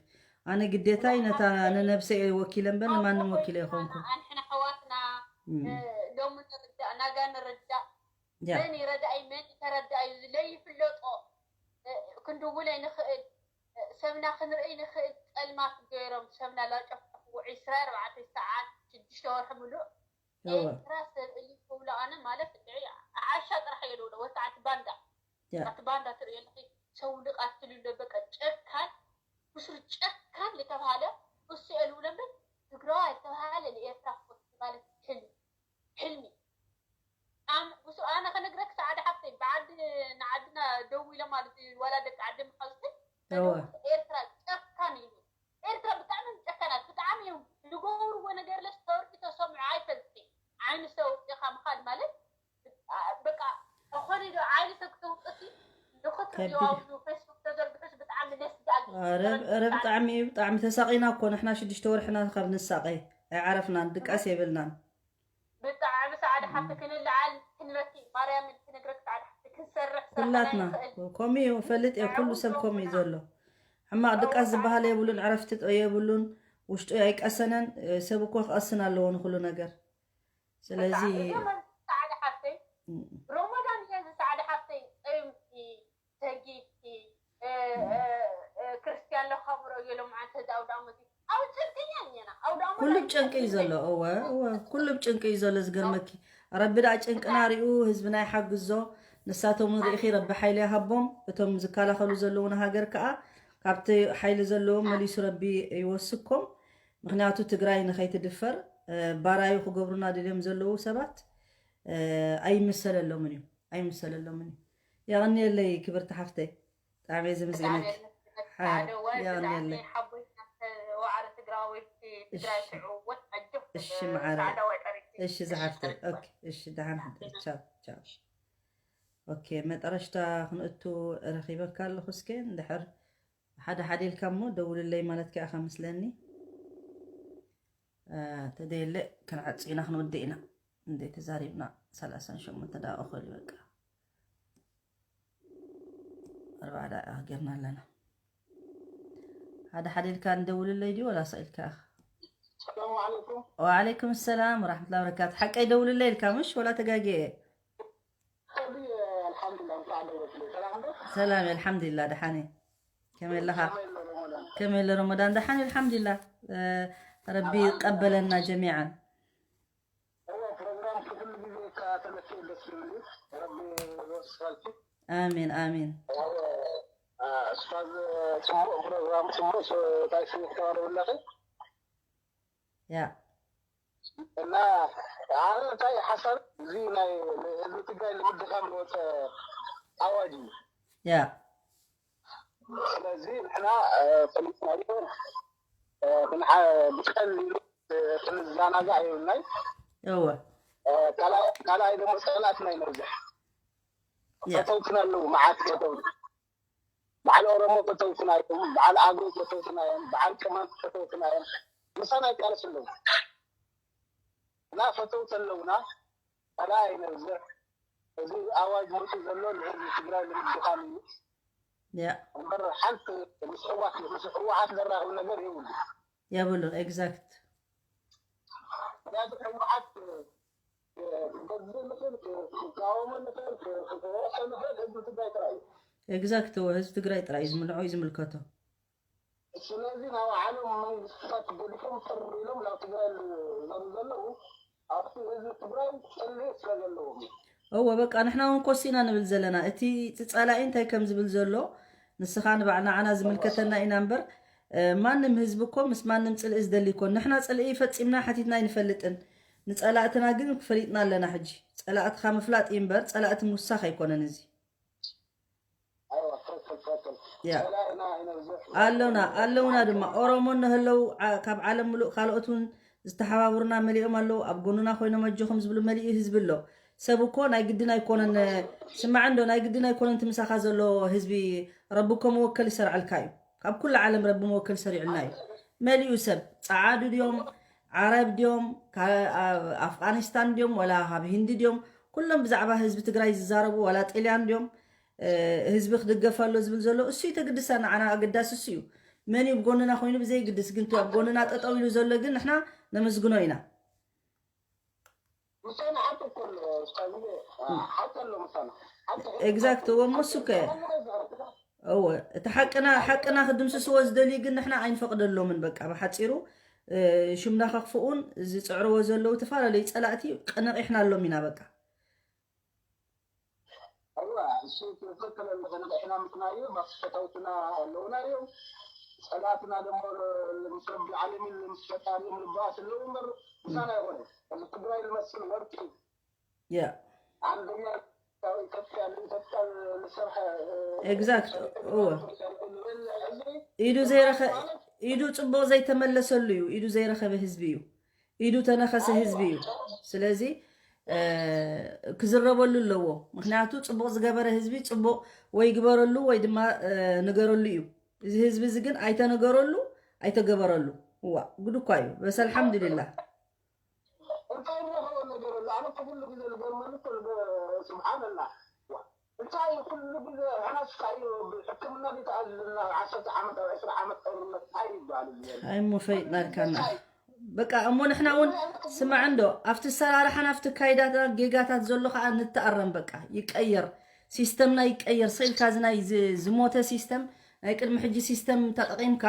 ኣነ ግዴታይ ነታ ንነብሰይ እየ ወኪለ እምበር ንማንም ወኪለ ኣይኮንኩን። ኣንሕና ኣሕዋትና፣ እም። እ፣ ሎሚ ንርዳእ፣ ናጋ ንርዳእ። ያ። መን ይረዳእይ፣ መን ይተረዳእይ ለይፍለጦ፣ እ፣ ክንድውል ኣይንኽእል፣ እ፣ ሰብና ክንርኢ ንኽእል፣ ጸልማት ገይሮም ሰብና ላጨፍጨፍዎ ዕስራ ኣርባዕተ ሰዓት፣ ሽዱሽተ ወርሒ ምሉእ። እወ። ኤርትራ ሰብ እዩ ክብሎ ኣነ ማለት እንድዒ ዓሻ ጥራሕ እየ ልብሎ፣ ወይ ከዓ እቲ ባንዳ። ያ። እቲ ባንዳ ትርእዮ ኣለኺ፣ ሰው ልቃትል ኣሎ፣ በቃ ጨካን፣ ብሱር ጨካን ዝተባሃለ እሱ እየ ልብሎ እምበር፣ ትግራዋይ ዝተባሃለ ንኤርትራ ክፈቱ ማለት ሕልሚ፣ ሕልሚ። ኣም-፣ ብሱ-፣ ኣነ ክነግረክ ሰዓዳ ሓፍተይ፣ ብዓዲ ንዓድና ደው ኢለ ማለት እዩ፣ ዋላ ደቂ ዓዲ መሓዙተይ፣ እወ። ኤርትራ ጨካን እዩ። ኤርትራ ብጣዕሚ እዮም ጨካናት፣ ብጣዕሚ እዮም ዝገብርዎ ነገር ለስ ተወርቂ ተሰምዑ ኣይፈልጥን። ዓይኒ ሰውጢኻ ምኻድ ማለት፣ አ፣ በቃ፣ ዝኾነ ዶ ዓይኒ ሰብ ክተውጥሲ ንኽትሪኦ ከቢድ። ኣብዚ ፌስቡክ ተዘርግሑስ ብጣዕሚ ነስጋግ እዩ። ኧረ፣ ኧረ ብጣዕሚ፣ ብጣዕሚ ተሳቒና እኮ ንሕና ሽዱሽተ ወርሕና ካብ ንሳቐ ኣይዓረፍናን፣ ድቃስ የብልናን። ብጣዕሚ ሰዓዳ ሓፍቲ ክንለዓል ክንበኪ፣ ማርያምን ክነግረክ ሰዓዳ ሓፍቲ ክንሰርሕ ስራሕና ኩላትና ይኽእል። ከምኡ እዩ፣ ፈልጥ እየ፣ ኩሉ ሰብ ከምኡ እዩ ዘሎ። ሕማቕ ድቃስ ዝበሃል የብሉን፣ ዕረፍቲ ጥ-፣ የብሉን፣ ውሽጡ ኣይቀሰነን። እ፣ ሰብ እኮ ክቐስን ኣለዎ ንኩሉ ነገር። ስለዚ በቃ፣ እዚ ሰዓዳ ሓፍተይ፣ እም። ሮሞዳን እየ፣ እዚ ሰዓዳ ሓፍተይ፣ ጸምቲ፣ ተጊፍቲ፣ እ፣ እ፣ እ፣ ክርስትያን ለኻምሮ እየ፣ ሎምዓንቲ እዚ ኣውደ ዓመት እዩ። ኣብ ጭንቂ እኛ እኛና፣ ኣውደ ዓመት ኩሉ ኣብ ብ ጭንቂ እዩ ጭንቂ ዘሎ። እወ፣ እወ፣ ኩሉ ብ ጭንቂ እዩ ዘሎ። ዝገርመኪ፣ ረቢ ደኣ ጭንቅና ሪኡ ህዝብና ይሓግዞ። ንሳቶም እውን ርኢኺ፣ ረቢ ሓይሊ ይሃቦም። እቶም ዝከላኸሉ ዘለዉ ንሃገር ከኣ ካብቲ ሓይሊ ዘለዎም መሊሱ ረቢ ይወስኮም። ምኽንያቱ ትግራይ ንኸይትድፈር፣ እ፣ ባራዩ ክገብሩና ድልዮም ዘለዉ ሰባት፣ እ፣ ኣይምሰለሎምን እዩ፣ ኣይምሰለሎምን እዩ። የቐንየለይ ክብርቲ ሓፍተይ፣ ብጣዕሚ እየ ዘመስግነኪ። ብጣዕሚ እየ ዘመስግነኪ። ሓ-፣ ሓደ ወ-፣ የቐንየለይ። ብጣዕሚ ሓቦይ ናተ ዋዕሮ ትግራወይቲ፣ ትግራይ እሺ። ትዕወት፣ ኣጆኺ እሺ፣ መዓረ። ሰዓዳ ዋይ ጠሪቂ። እሺ፣ እሺ፣ ዝሓፍተይ። ትርክበ። ኦኬ፣ እሺ፣ ደሓን እሺ፣ ሕደሪ። ቻው፣ ቻው። ኦኬ፣ መጠረሽታ ክንእቱ ረኺበካ ኣለኹ። እስከ እንድሕር ሓደ ሓደ ኢልካ እሞ ደውልለይ ማለት ከኣ ከመስለኒ። እ፣ ተደየለ ክንዓጽ ኢና፣ ክንወድእ ኢና። እንዴ ተዛሪብና ሰላሳን ሸሞንተ ደቂቕ ክእል በቃ። ኣርባዓ ደቂቕ ጌርና ኣለና። ሓደ ሓደ ኢልካ እንደውልለይ ድዩ ወላ ስቕ ኢልካ ኢኻ? ሰላም ዓለይኩም። ወዓለይኩም ሰላም ወራሕመቱላሂ ወበረካቱ። ሓቀይ ደውልለይ ኢልካ ምሽ ወላ ተጋግየ? ሰላም፣ ኣልሓምዱሊላህ፣ እንኳዕ ደረስኩ። ሰላም ዶ? ሰላም፣ ኣልሓምዱሊላህ፣ ደሓን እየ። ከመይ ኣለኻ? ከመይ ኣሎ ረመዳን? ከመይ ኣሎ ረመዳን? ደሓን፣ ኣልሓምዱሊላህ። እ፣ ረቢ ኣልሓምዱሊላህ። ይቀበለና ጀሚዓን። እወ፣ ፕሮግራም ኩሉ ግዜ እከታተለኪ ደስ ይብልኒ። ረቢ ይወስኸልኪ። ኣሚን፣ ኣሚን። እወ፣ እ፣ ኡስታዝ፣ ጽቡቕ ፕሮግራም፣ ጽቡቕ ስ-፣ እንታይ ስሚዒት ተቕርቢ ኣለኺ? ያ። እና ኣነ እንታይ ሓሳብ፣ እዚ ናይ ህዝቢ ትግራይ ንምድኻም ዝወፀ ኣዋጅ እዩ። ያ። ስለዚ ንሕና፣ እ፣ ፈሊጥናዮ፣ እ፣ ክንሓ-፣ ብቀሊሉ፣ እ፣ ክንዘናጋዕ የብልናይ። እወ። እ፣ ካልኣይ፣ ካልኣይ ደግሞ ፀላእትና ይነብዝሕ። ያ። ፈተውትና ኣለዉ፣ መዓት ፈተውቲ። በዓል ኦሮሞ ፈተውትና እዮም፣ በዓል ኣገው ፈተውትና እዮም፣ በዓል ቅማንት ፈተውትና እዮም። ምሳና ይቃለሱ ኣለዉ። እና ፈተውቲ ኣለዉና፣ ካልኣይ ነብዝሕ። እዚ ኣዋጅ መፂኡ ዘሎ ንህዝቢ ትግራይ ንምድኻም እዩ። ያ። እምበር ሓንቲ ምስ ህዋት፣ ምስ ህወሓት ዘራኽብ ነገር የብሉ። የብሉን፣ ኤግዛክት። ምክንያቱ ህወሓት፣ እ፣ ክገዝእ ንኽእል፣ ክቃወሞ ንኽእል፣ ክወቅሶ ንኽእል ህዝቢ ትግራይ ጥራይ እዩ። ኤግዛክት፣ እወ፣ ህዝቢ ትግራይ ጥራይ እዩ ዝምልዖ፣ እዩ ዝምልከቶ። ስለዚ ናይ ባዕሎም መንግስታት ገዲፎም ጥር ኢሎም ናብ ትግራይ ዝዘሩ ዘለዉ ኣብቲ ህዝቢ ትግራይ ፅልኢ ስለ ዘለዎም እዩ። እወ፣ በቃ ንሕና እውን ኮስ ኢና ንብል ዘለና። እቲ እቲ ጸላኢ እንታይ ከም ዝብል ዘሎ ንስኻ ንባዕ-፣ ንዓና ዝምልከተና ኢና እምበር፣ እ፣ ማንም ህዝቢ እኮ ምስ ማንም ጽልኢ ዝደሊ ይኮን። ንሕና ጽልኢ ፈጺምና ሓቲትና ኣይንፈልጥን። ንጸላእትና ግን ፈሊጥና ኣለና። ሕጂ ጸላእትኻ ምፍላጥ እዩ እምበር ጸላእቲ ምውሳኽ ኣይኮነን እዚ። ኣይዋ ትክክል ትክክል። ያ ጸላእና ይነብዝሕ። ኣሎና ኣለውና ድማ ኦሮሞ እንህለው ዓ-፣ ካብ ዓለም ምሉእ ካልኦት እውን ዝተሓባብሩና መሊኦም ኣለዉ። ኣብ ጎኑና ኮይኖም ኣጆኹም ዝብሉ መሊኡ ህዝቢ ኣሎ። ሰብ እኮ ናይ ግድን ኣይኮነን። ስማዕ እንዶ ናይ ግድን ኣይኮነን እቲ ምሳኻ ዘሎ ህዝቢ ረቢ እኮ መወከል ይሰርዓልካ እዩ። ካብ ኩሉ ዓለም ረቢ መወከል ሰሪዑልና እዩ። መሊኡ ሰብ ጸዓዱ ድዮም ዓረብ ድዮም ካ-፣ ኣብ ኣፍጋኒስታን ድዮም ወላ ካብ ሂንዲ ድዮም ኩሎም ብዛዕባ ህዝቢ ትግራይ ዝዛረቡ ዋላ ጥልያን ድዮም እ፣ ህዝቢ ክድገፍ ኣሎ ዝብል ዘሎ እሱ እዩ ተግድሳ ንዓና ኣገዳሲ እሱ እዩ። መን እዩ ብጎንና ኮይኑ ብዘይግድስ ግን እቲ ኣብ ጎንና ጠጠው ኢሉ ዘሎ ግን ንሕና ነመስግኖ ኢና። ምሳና ሓቂ እኮ ኣሎ እስካዚ ሓቂ ኣሎ ምሳና ሓቂ ሕጂ ኤግዛክት እዎ ሓቂ እሱ ከ ተመልመ ዘርግዳ እወ እቲ ሓቅና ሓቅና ክድምስስዎ ዝደልዩ ግን ንሕና ኣይንፈቅደሎምን። በቃ ብሓፂሩ እ፣ ሽምና ከኽፍኡን ዝፅዕርዎ ዘለዉ ተፈላለዩ ፀላእቲ ቀነቂሕናሎም ኢና። በቃ እዋ እሱ ትክክል ኣለኸ ንሕና ምክናዩ ባስ ፈተውትና ኣለውና እዮም ጸላእትና ደሞ ምስ ረቢ ዓለሚን ምስ ፈጣሪኦም ልባስ ኣለዉ እምበር ምሳና ይኮነ እዚ ትግራይ ዝመስል ወርቂ ያ ዓንደኛ ኢትዮጵያ ንኢትዮጵያ ዝሰርሐ ኤግዛክት እወ ኢዱ ዘይረኸ ኢዱ ጽቡቕ ዘይተመለሰሉ እዩ። ኢዱ ዘይረኸበ ህዝቢ እዩ። ኢዱ ተነኸሰ ህዝቢ እዩ። ስለዚ እ፣ ክዝረበሉ ኣለዎ። ምክንያቱ ጽቡቕ ዝገበረ ህዝቢ ጽቡቕ ወይ ግበረሉ ወይ ድማ እ፣ ንገረሉ እዩ። እዚ ህዝቢ እዚ ግን ኣይተነገረሉ ኣይተገበረሉ። እዋ ጉድ እኳ እዩ። በስ ኣልሓምዱሊላህ። እንታይ ዝረኸበ ነገር ኣሎ ኣነ እኮ ኩሉ ግዜ ዝገርመኒ እኮ ስብሓንላ እንታይ ኩሉ ግዜ ሕናሽካ እዩ ብሕክምና ዲተኣዝዝና ዓሰርተ ዓመት ኣብ ዕስራ ዓመት ጦርነት እንታይ ይበሃል እዚ ኣይ እሞ ፈሊጥናልካና። በቃ እሞ ንሕና እውን ስማዕ እንዶ ኣብቲ ሰራርሓን ኣብቲ ካይዳታት ጌጋታት ዘሎ ከዓ ንተኣረም። በቃ ይቀየር፣ ሲስተምና ይቀየር። ስኢልካ እዚ ናይ ዝ- ዝሞተ ሲስተም ናይ ቅድሚ ሕጂ ሲስተም ተጠቂምካ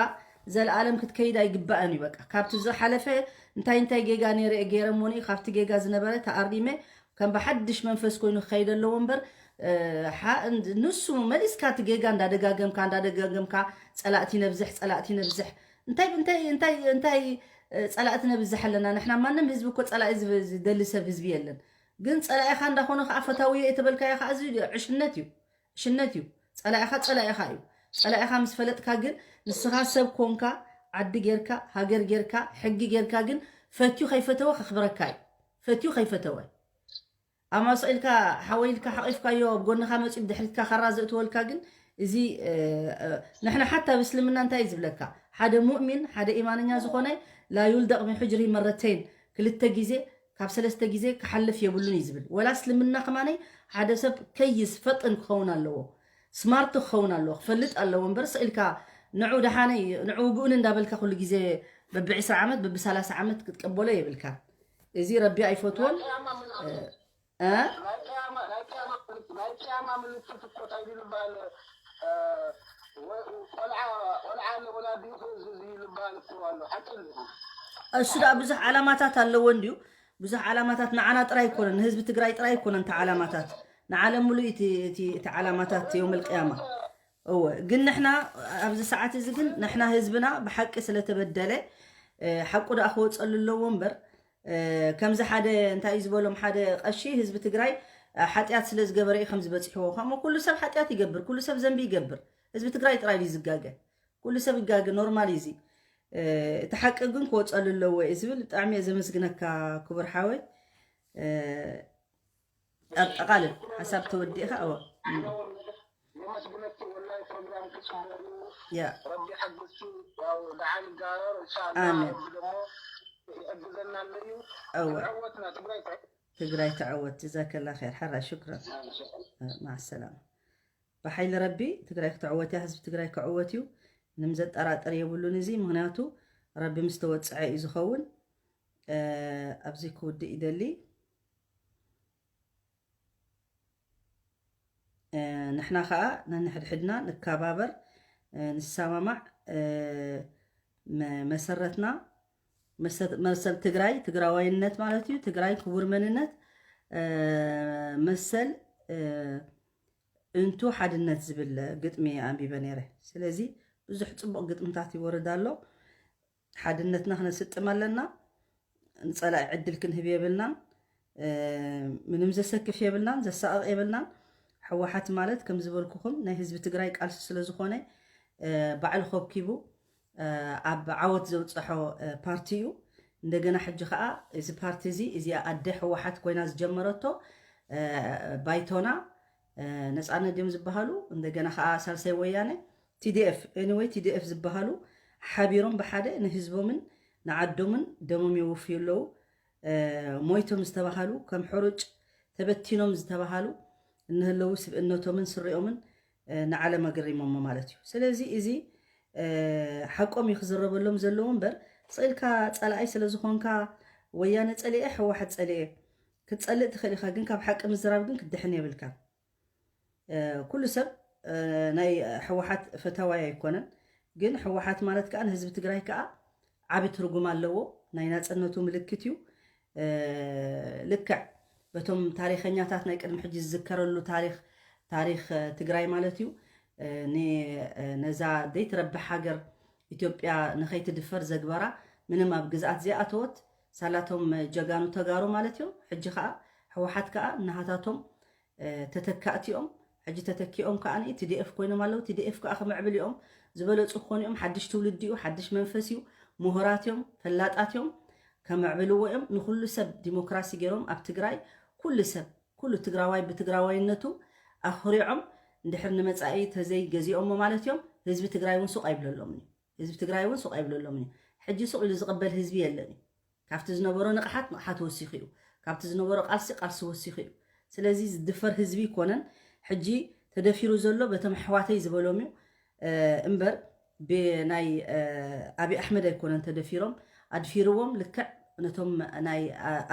ዘለኣለም ክትከይድ ኣይግባእን እዩ። በቃ ካብቲ ዝሓለፈ እንታይ እንታይ ጌጋ ነይረ ገይረ እሞኒ ካብቲ ጌጋ ዝነበረ ተኣሪመ ከም ብሓድሽ መንፈስ ኮይኑ ክኸይድ ኣለዎ እምበር እ፣ ሓ- እንድ- ንሱ መሊስካ እቲ ጌጋ እንዳደጋገምካ እንዳደጋገምካ ጸላእቲ ነብዝሕ ጸላእቲ ነብዝሕ እንታይ እንታይ እንታይ እንታይ እ፣ ጸላእቲ ነብዝሕ ኣለና ንሕና ማንም ህዝቢ እኮ ጸላኢ ዝብ- ዝደሊ ሰብ ህዝቢ የለን። ግን ጸላኢኻ እንዳኾነ ከዓ ፈታውዮ የተበልካዮ ከዓ እዚ ዕሽነት እዩ። ዕሽነት እዩ። ጸላኢኻ ጸላኢኻ እዩ። ጸላኢኻ ምስ ፈለጥካ ግን ንስኻ ሰብ ኮንካ ዓዲ ጌርካ ሃገር ጌርካ ሕጊ ጌርካ ግን ፈትዩ ከይፈተወ ከኽብረካ እዩ። ፈትዩ ከይፈተወ ኣማሶ ኢልካ ሓወይ ኢልካ ሓቂፍካዮ ኣብ ጎንኻ መፂኡ ብድሕሪትካ ካራ ዘእትወልካ ግን እዚ እ፣ እ፣ ንሕና ሓታ ብእስልምና እንታይ እዩ ዝብለካ ሓደ ሙእሚን ሓደ ኢማንኛ ዝኾነ ላ ዩልደቅ ሚን ሕጅሪ መረተይን ክልተ ግዜ ካብ ሰለስተ ግዜ ክሓልፍ የብሉን እዩ ዝብል ወላ እስልምና ከማነይ ሓደ ሰብ ከይስ ፈጥን ክኸውን ኣለዎ ስማርት ክኸውን ኣለዎ ክፈልጥ ኣለዎ እምበር ስኢልካ ንዑ ደሓነይ ንዑ ውግኡን እንዳበልካ ኩሉ ግዜ በቢ ዕስራ ዓመት በቢ ሰላሳ ዓመት ክትቀበሎ የብልካ እዚ ረቢ ኣይፈትዎን እ፣ እ? ናይ ቅያማ ናይ ቅያማ ምልክት ናይ ቅያማ ምልክት እኮ እንታይ ድዩ ዝበሃል እ፣ ወ- ቆልዓ ቆልዓ ኣሎ ወላዲኡ ክእዝዝ እዩ ዝበሃል እኮ ኣሎ ሓቂ እዩ እሱ ደኣ ብዙሕ ዓላማታት ኣለዎ እንድዩ ብዙሕ ዓላማታት ንዓና ጥራይ ኣይኮነን ንህዝቢ ትግራይ ጥራይ ኣይኮነን እቲ ዓላማታት ንዓለም ሙሉእ እቲ እቲ እቲ ዓላማታት የውመል ቅያማ እወ ግን ንሕና ኣብዚ ሰዓት እዚ ግን ንሕና ህዝብና ብሓቂ ስለተበደለ እ፣ ሓቁ ደኣ ክወፀሉ ኣለዎ እምበር እ፣ ከምዚ ሓደ እንታይ እዩ ዝበሎም ሓደ ቀሺ ህዝቢ ትግራይ እ፣ ሓጢኣት ስለ ዝገበረ እዩ ከምዚ በፂሕዎ ከምኡ ኩሉ ሰብ ሓጢኣት ይገብር ኩሉ ሰብ ዘንቢ ይገብር ህዝቢ ትግራይ ጥራይ ድዩ ዝጋገ ኩሉ ሰብ ይጋገ ኖርማል እዩ እዚ እ፣ እቲ ሓቂ ግን ክወፀሉ ኣለዎ እዩ ዝብል ብጣዕሚ እየ ዘመስግነካ ክቡር ሓወይ እ፣ ኣጠቓልል ሓሳብ ተወዲእኻ እወ የመስግነኪ ወላሂ ፕሮግራም ክፅበሉ ያ ረቢ ሓግዝኪ ያው ደሓን ይጋበር እንሻላ ኣሜን። ረቢ ደግሞ ይሕግዘና ኣለዩ እወ ዕወትና ትግራይ ትግራይ ተዕወት ጀዛከላ ኸይር ሓራ ሽክረን ማዓ ሰላማ ብሓይሊ ረቢ ትግራይ ክትዕወት እያ ህዝቢ ትግራይ ክዕወት እዩ ምንም ዘጠራጥር የብሉን እዚ ምክንያቱ ረቢ ምስ ተወፀዐ እዩ ዝኸውን ኣብዚ ክውድእ ይደሊ ንሕና ከዓ ነንሕድሕድና ንከባበር ንሰማማዕ መሰረትና መሰል ትግራይ ትግራዋይነት ማለት እዩ ትግራይ ክቡር መንነት መሰል እንቱ ሓድነት ዝብል ግጥሚ ኣንቢበ ነይረ። ስለዚ ብዙሕ ፅቡቕ ግጥምታት ይወርድ ኣሎ። ሓድነትና ክነስጥም ኣለና። ንፀላኢ ዕድል ክንህብ የብልናን። ምንም ዘሰክፍ የብልናን፣ ዘሳቕቕ የብልናን። ህወሓት ማለት ከም ዝበልኩኹም ናይ ህዝቢ ትግራይ ቃልሲ ስለ ዝኾነ ባዕሉ ከብኪቡ ኣብ ዓወት ዘብፀሖ ፓርቲ እዩ። እንደገና ሕጂ ከዓ እዚ ፓርቲ እዚ እዚኣ ኣደ ህወሓት ኮይና ዝጀመረቶ ባይቶና ነፃነት ድዮም ዝበሃሉ፣ እንደገና ከዓ ሳልሳይ ወያነ፣ ቲዲኤፍ፣ ኤኒወይ ቲዲኤፍ ዝበሃሉ ሓቢሮም ብሓደ ንህዝቦምን ንዓዶምን ደሞም የወፍዩ ኣለዉ። ሞይቶም ዝተባሃሉ ከም ሕሩጭ ተበቲኖም ዝተባሃሉ እንህለዉ ስብእነቶምን ስሪኦምን ንዓለም ኣገሪሞሞ ማለት እዩ። ስለዚ እዚ ሓቆም እዩ ክዝረበሎም ዘለዎ እምበር ስኢልካ ፀላኣይ ስለ ዝኾንካ ወያነ ፀሊኤ ህወሓት ፀሊኤ ክትፀልእ ትኽእል ኢኻ፣ ግን ካብ ሓቂ ምዝራብ ግን ክትድሕን የብልካ። ኩሉ ሰብ ናይ ህወሓት ፈታዋይ ኣይኮነን፣ ግን ህወሓት ማለት ከዓ ንህዝቢ ትግራይ ከዓ ዓቢ ትርጉም ኣለዎ። ናይ ናፅነቱ ምልክት እዩ። ልክዕ በቶም ታሪኸኛታት ናይ ቅድሚ ሕጂ ዝዝከረሉ ታሪኽ ታሪኽ ትግራይ ማለት እዩ። ነዛ ዘይትረብሕ ሃገር ኢትዮጵያ ንኸይትድፈር ዘግበራ ምንም ኣብ ግዝኣት ዘይኣተወት ሳላቶም ጀጋኑ ተጋሩ ማለት እዮም። ሕጂ ከዓ ህወሓት ከዓ ናሃታቶም ተተካእቲ እዮም። ሕጂ ተተኪኦም ከዓ ቲዲኤፍ ኮይኖም ኣለዉ። ቲዲኤፍ ከዓ ክምዕብል እዮም ዝበለፁ ክኾኑ እዮም። ሓድሽ ትውልዲ እዩ፣ ሓድሽ መንፈስ እዩ፣ ምሁራት እዮም፣ ፈላጣት እዮም። ከምዕብልዎ እዮም። ንኩሉ ሰብ ዲሞክራሲ ገይሮም ኣብ ትግራይ ኩሉ ሰብ ኩሉ ትግራዋይ ብትግራዋይነቱ ኣኽሪዖም እንድሕር ንመፃኢ ተዘይገዚኦሞ ማለት እዮም። ህዝቢ ትግራይ እውን ሱቕ ኣይብለሎምን እዩ። ህዝቢ ትግራይ እውን ሱቕ ኣይብለሎምን እዩ። ሕጂ ሱቕ ኢሉ ዝቕበል ህዝቢ የለን እዩ። ካብቲ ዝነበሮ ንቕሓት ንቕሓት ወሲኹ እዩ። ካብቲ ዝነበሮ ቃልሲ ቃልሲ ወሲኹ እዩ። ስለዚ ዝድፈር ህዝቢ ይኮነን። ሕጂ ተደፊሩ ዘሎ በቶም ኣሕዋተይ ዝበሎም እዩ እምበር ብናይ ኣብይ ኣሕመድ ኣይኮነን ተደፊሮም ኣድፊርዎም። ልክዕ ነቶም ናይ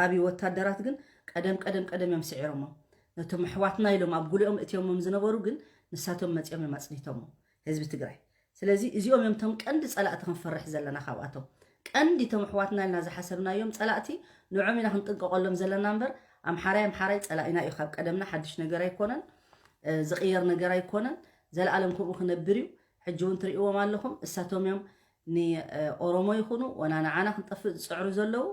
ኣብይ ወታደራት ግን ቀደም ቀደም ቀደም እዮም ስዒሮሞም። ነቶም ኣሕዋትና ኢሎም ኣብ ጉሊኦም እትዮሞም ዝነበሩ ግን ንሳቶም መፂኦም እዮም ኣፅኒቶሞም ህዝቢ ትግራይ። ስለዚ እዚኦም እዮም እቶም ቀንዲ ፀላእቲ ክንፈርሕ ዘለና ካብኣቶም። ቀንዲ እቶም ኣሕዋትና ኢልና ዝሓሰብናዮም ፀላእቲ ንዖም ኢና ክንጥንቀቐሎም ዘለና እምበር ኣምሓራይ ኣምሓራይ ፀላኢና እዩ። ካብ ቀደምና ሓድሽ ነገር ኣይኮነን፣ ዝቕየር ነገር ኣይኮነን። ዘለኣለም ከምኡ ክነብር እዩ። ሕጂ እውን ትርእይዎም ኣለኹም። እሳቶም እዮም ንኦሮሞ ይኹኑ ወላ ንዓና ክንጠፍእ ዝፅዕሩ ዘለዉ።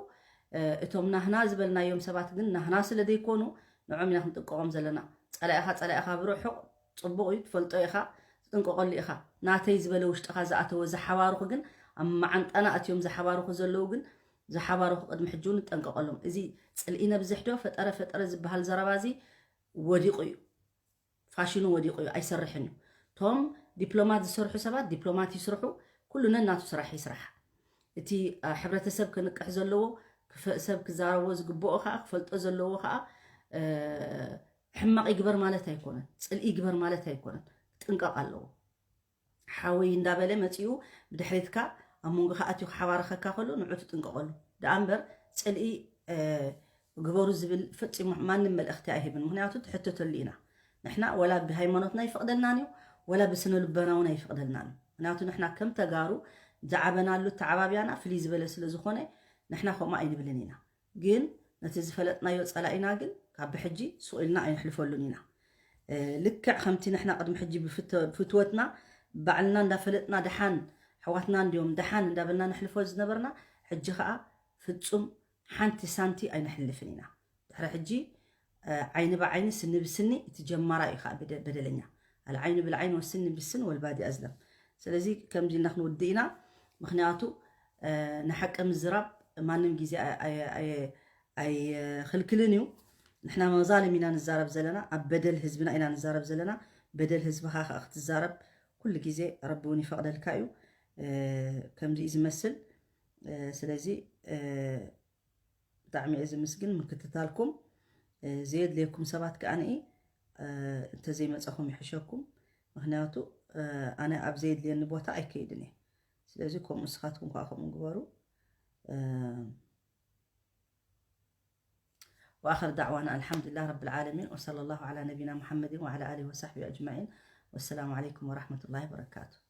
እቶም ናህና ዝበልናዮም ሰባት ግን ናህና ስለ ዘይኮኑ ንዖም ኢና ክንጥንቀቖም ዘለና። ፀላኢኻ ፀላኢኻ ብርሑቕ ፅቡቕ እዩ፣ ትፈልጦ ኢኻ፣ ትጥንቀቐሉ ኢኻ። ናተይ ዝበለ ውሽጥኻ ዝኣተወ ዝሓባርኹ ግን ኣብ መዓንጣና ኣትዮም ዝሓባርኹ ዘለዉ ግን ዝሓባርኹ ቅድሚ ሕጂ እውን ንጠንቀቐሎም። እዚ ፅልኢ ነብዝሕ ዶ ፈጠረ ፈጠረ ዝበሃል ዘረባ እዚ ወዲቑ እዩ። ፋሽኑ ወዲቑ እዩ፣ ኣይሰርሕን እዩ። እቶም ዲፕሎማት ዝሰርሑ ሰባት ዲፕሎማት ይስርሑ፣ ኩሉ ነናቱ ስራሕ ይስራሕ። እቲ ሕብረተሰብ ክንቅሕ ዘለዎ ሰብ ክዛረቦ ዝግብኦ ከዓ ክፈልጦ ዘለዎ ከዓ ሕማቕ ይግበር ማለት ኣይኮነን፣ ፅልኢ ይግበር ማለት ኣይኮነን። ጥንቀቕ ኣለዎ። ሓወይ እንዳበለ መፂኡ ብድሕሪትካ ኣብ መንጎኻ ኣትዩ ክሓባርኸካ ከሎ ንዑ ትጥንቀቐሉ ደኣ እምበር ፅልኢ ግበሩ ዝብል ፈፂሙ ማንም መልእኽቲ ኣይህብን። ምክንያቱ ትሕተተሉ ኢና። ንሕና ወላ ብሃይማኖትና ይፈቕደልናን እዩ፣ ወላ ብስነ ልቦና እውን ኣይፈቕደልናን እዩ። ምክንያቱ ንሕና ከም ተጋሩ ዝዓበናሉ ተዓባቢያና ፍልይ ዝበለ ስለ ዝኾነ ንሕና ከምኡ ኣይንብልን ኢና። ግን ነቲ ዝፈለጥናዮ ጸላኢና ግን ካብ ብሕጂ ሱቕ ኢልና ኣይንሕልፈሉን ኢና። ልክዕ ከምቲ ንሕና ቅድሚ ሕጂ ብፍትወትና ባዕልና እንዳፈለጥና ደሓን ኣሕዋትና እንድዮም ደሓን እንዳበልና ነሕልፎ ዝነበርና ሕጂ ኸኣ ፍጹም ሓንቲ ሳንቲ ኣይነሕልፍን ኢና። ድሕሪ ሕጂ ዓይኒ ብዓይኒ ስኒ ብስኒ እቲ ጀማራይ እዩ ኸኣ በደለኛ። ኣልዓይኑ ብልዓይን ወስኒ ብስን ወልባዲ ኣዝለም። ስለዚ ከምዚ ኢልና ክንውድእ ኢና። ምኽንያቱ ንሓቂ ምዝራብ ማንም ግዜ ኣይኽልክልን እዩ። ንሕና መዛልም ኢና ንዛረብ ዘለና፣ ኣብ በደል ህዝብና ኢና ንዛረብ ዘለና። በደል ህዝብኻ ከዓ ክትዛረብ ኩሉ ግዜ ረቢ እውን ይፈቕደልካ እዩ። ከምዚ እዩ ዝመስል። ስለዚ ብጣዕሚ እየ ዝምስግን ምክትታልኩም። ዘየድልየኩም ሰባት ከዓ ንኢ እንተዘይመፀኹም ይሕሸኩም። ምክንያቱ ኣነ ኣብ ዘየድልየኒ ቦታ ኣይከይድን እየ። ስለዚ ከምኡ ንስኻትኩም ከዓ ከምኡ ግበሩ። وآخر دعوانا الحمد لله رب العالمين، وصلى الله على نبينا محمد وعلى آله وصحبه أجمعين. والسلام عليكم ورحمة الله وبركاته.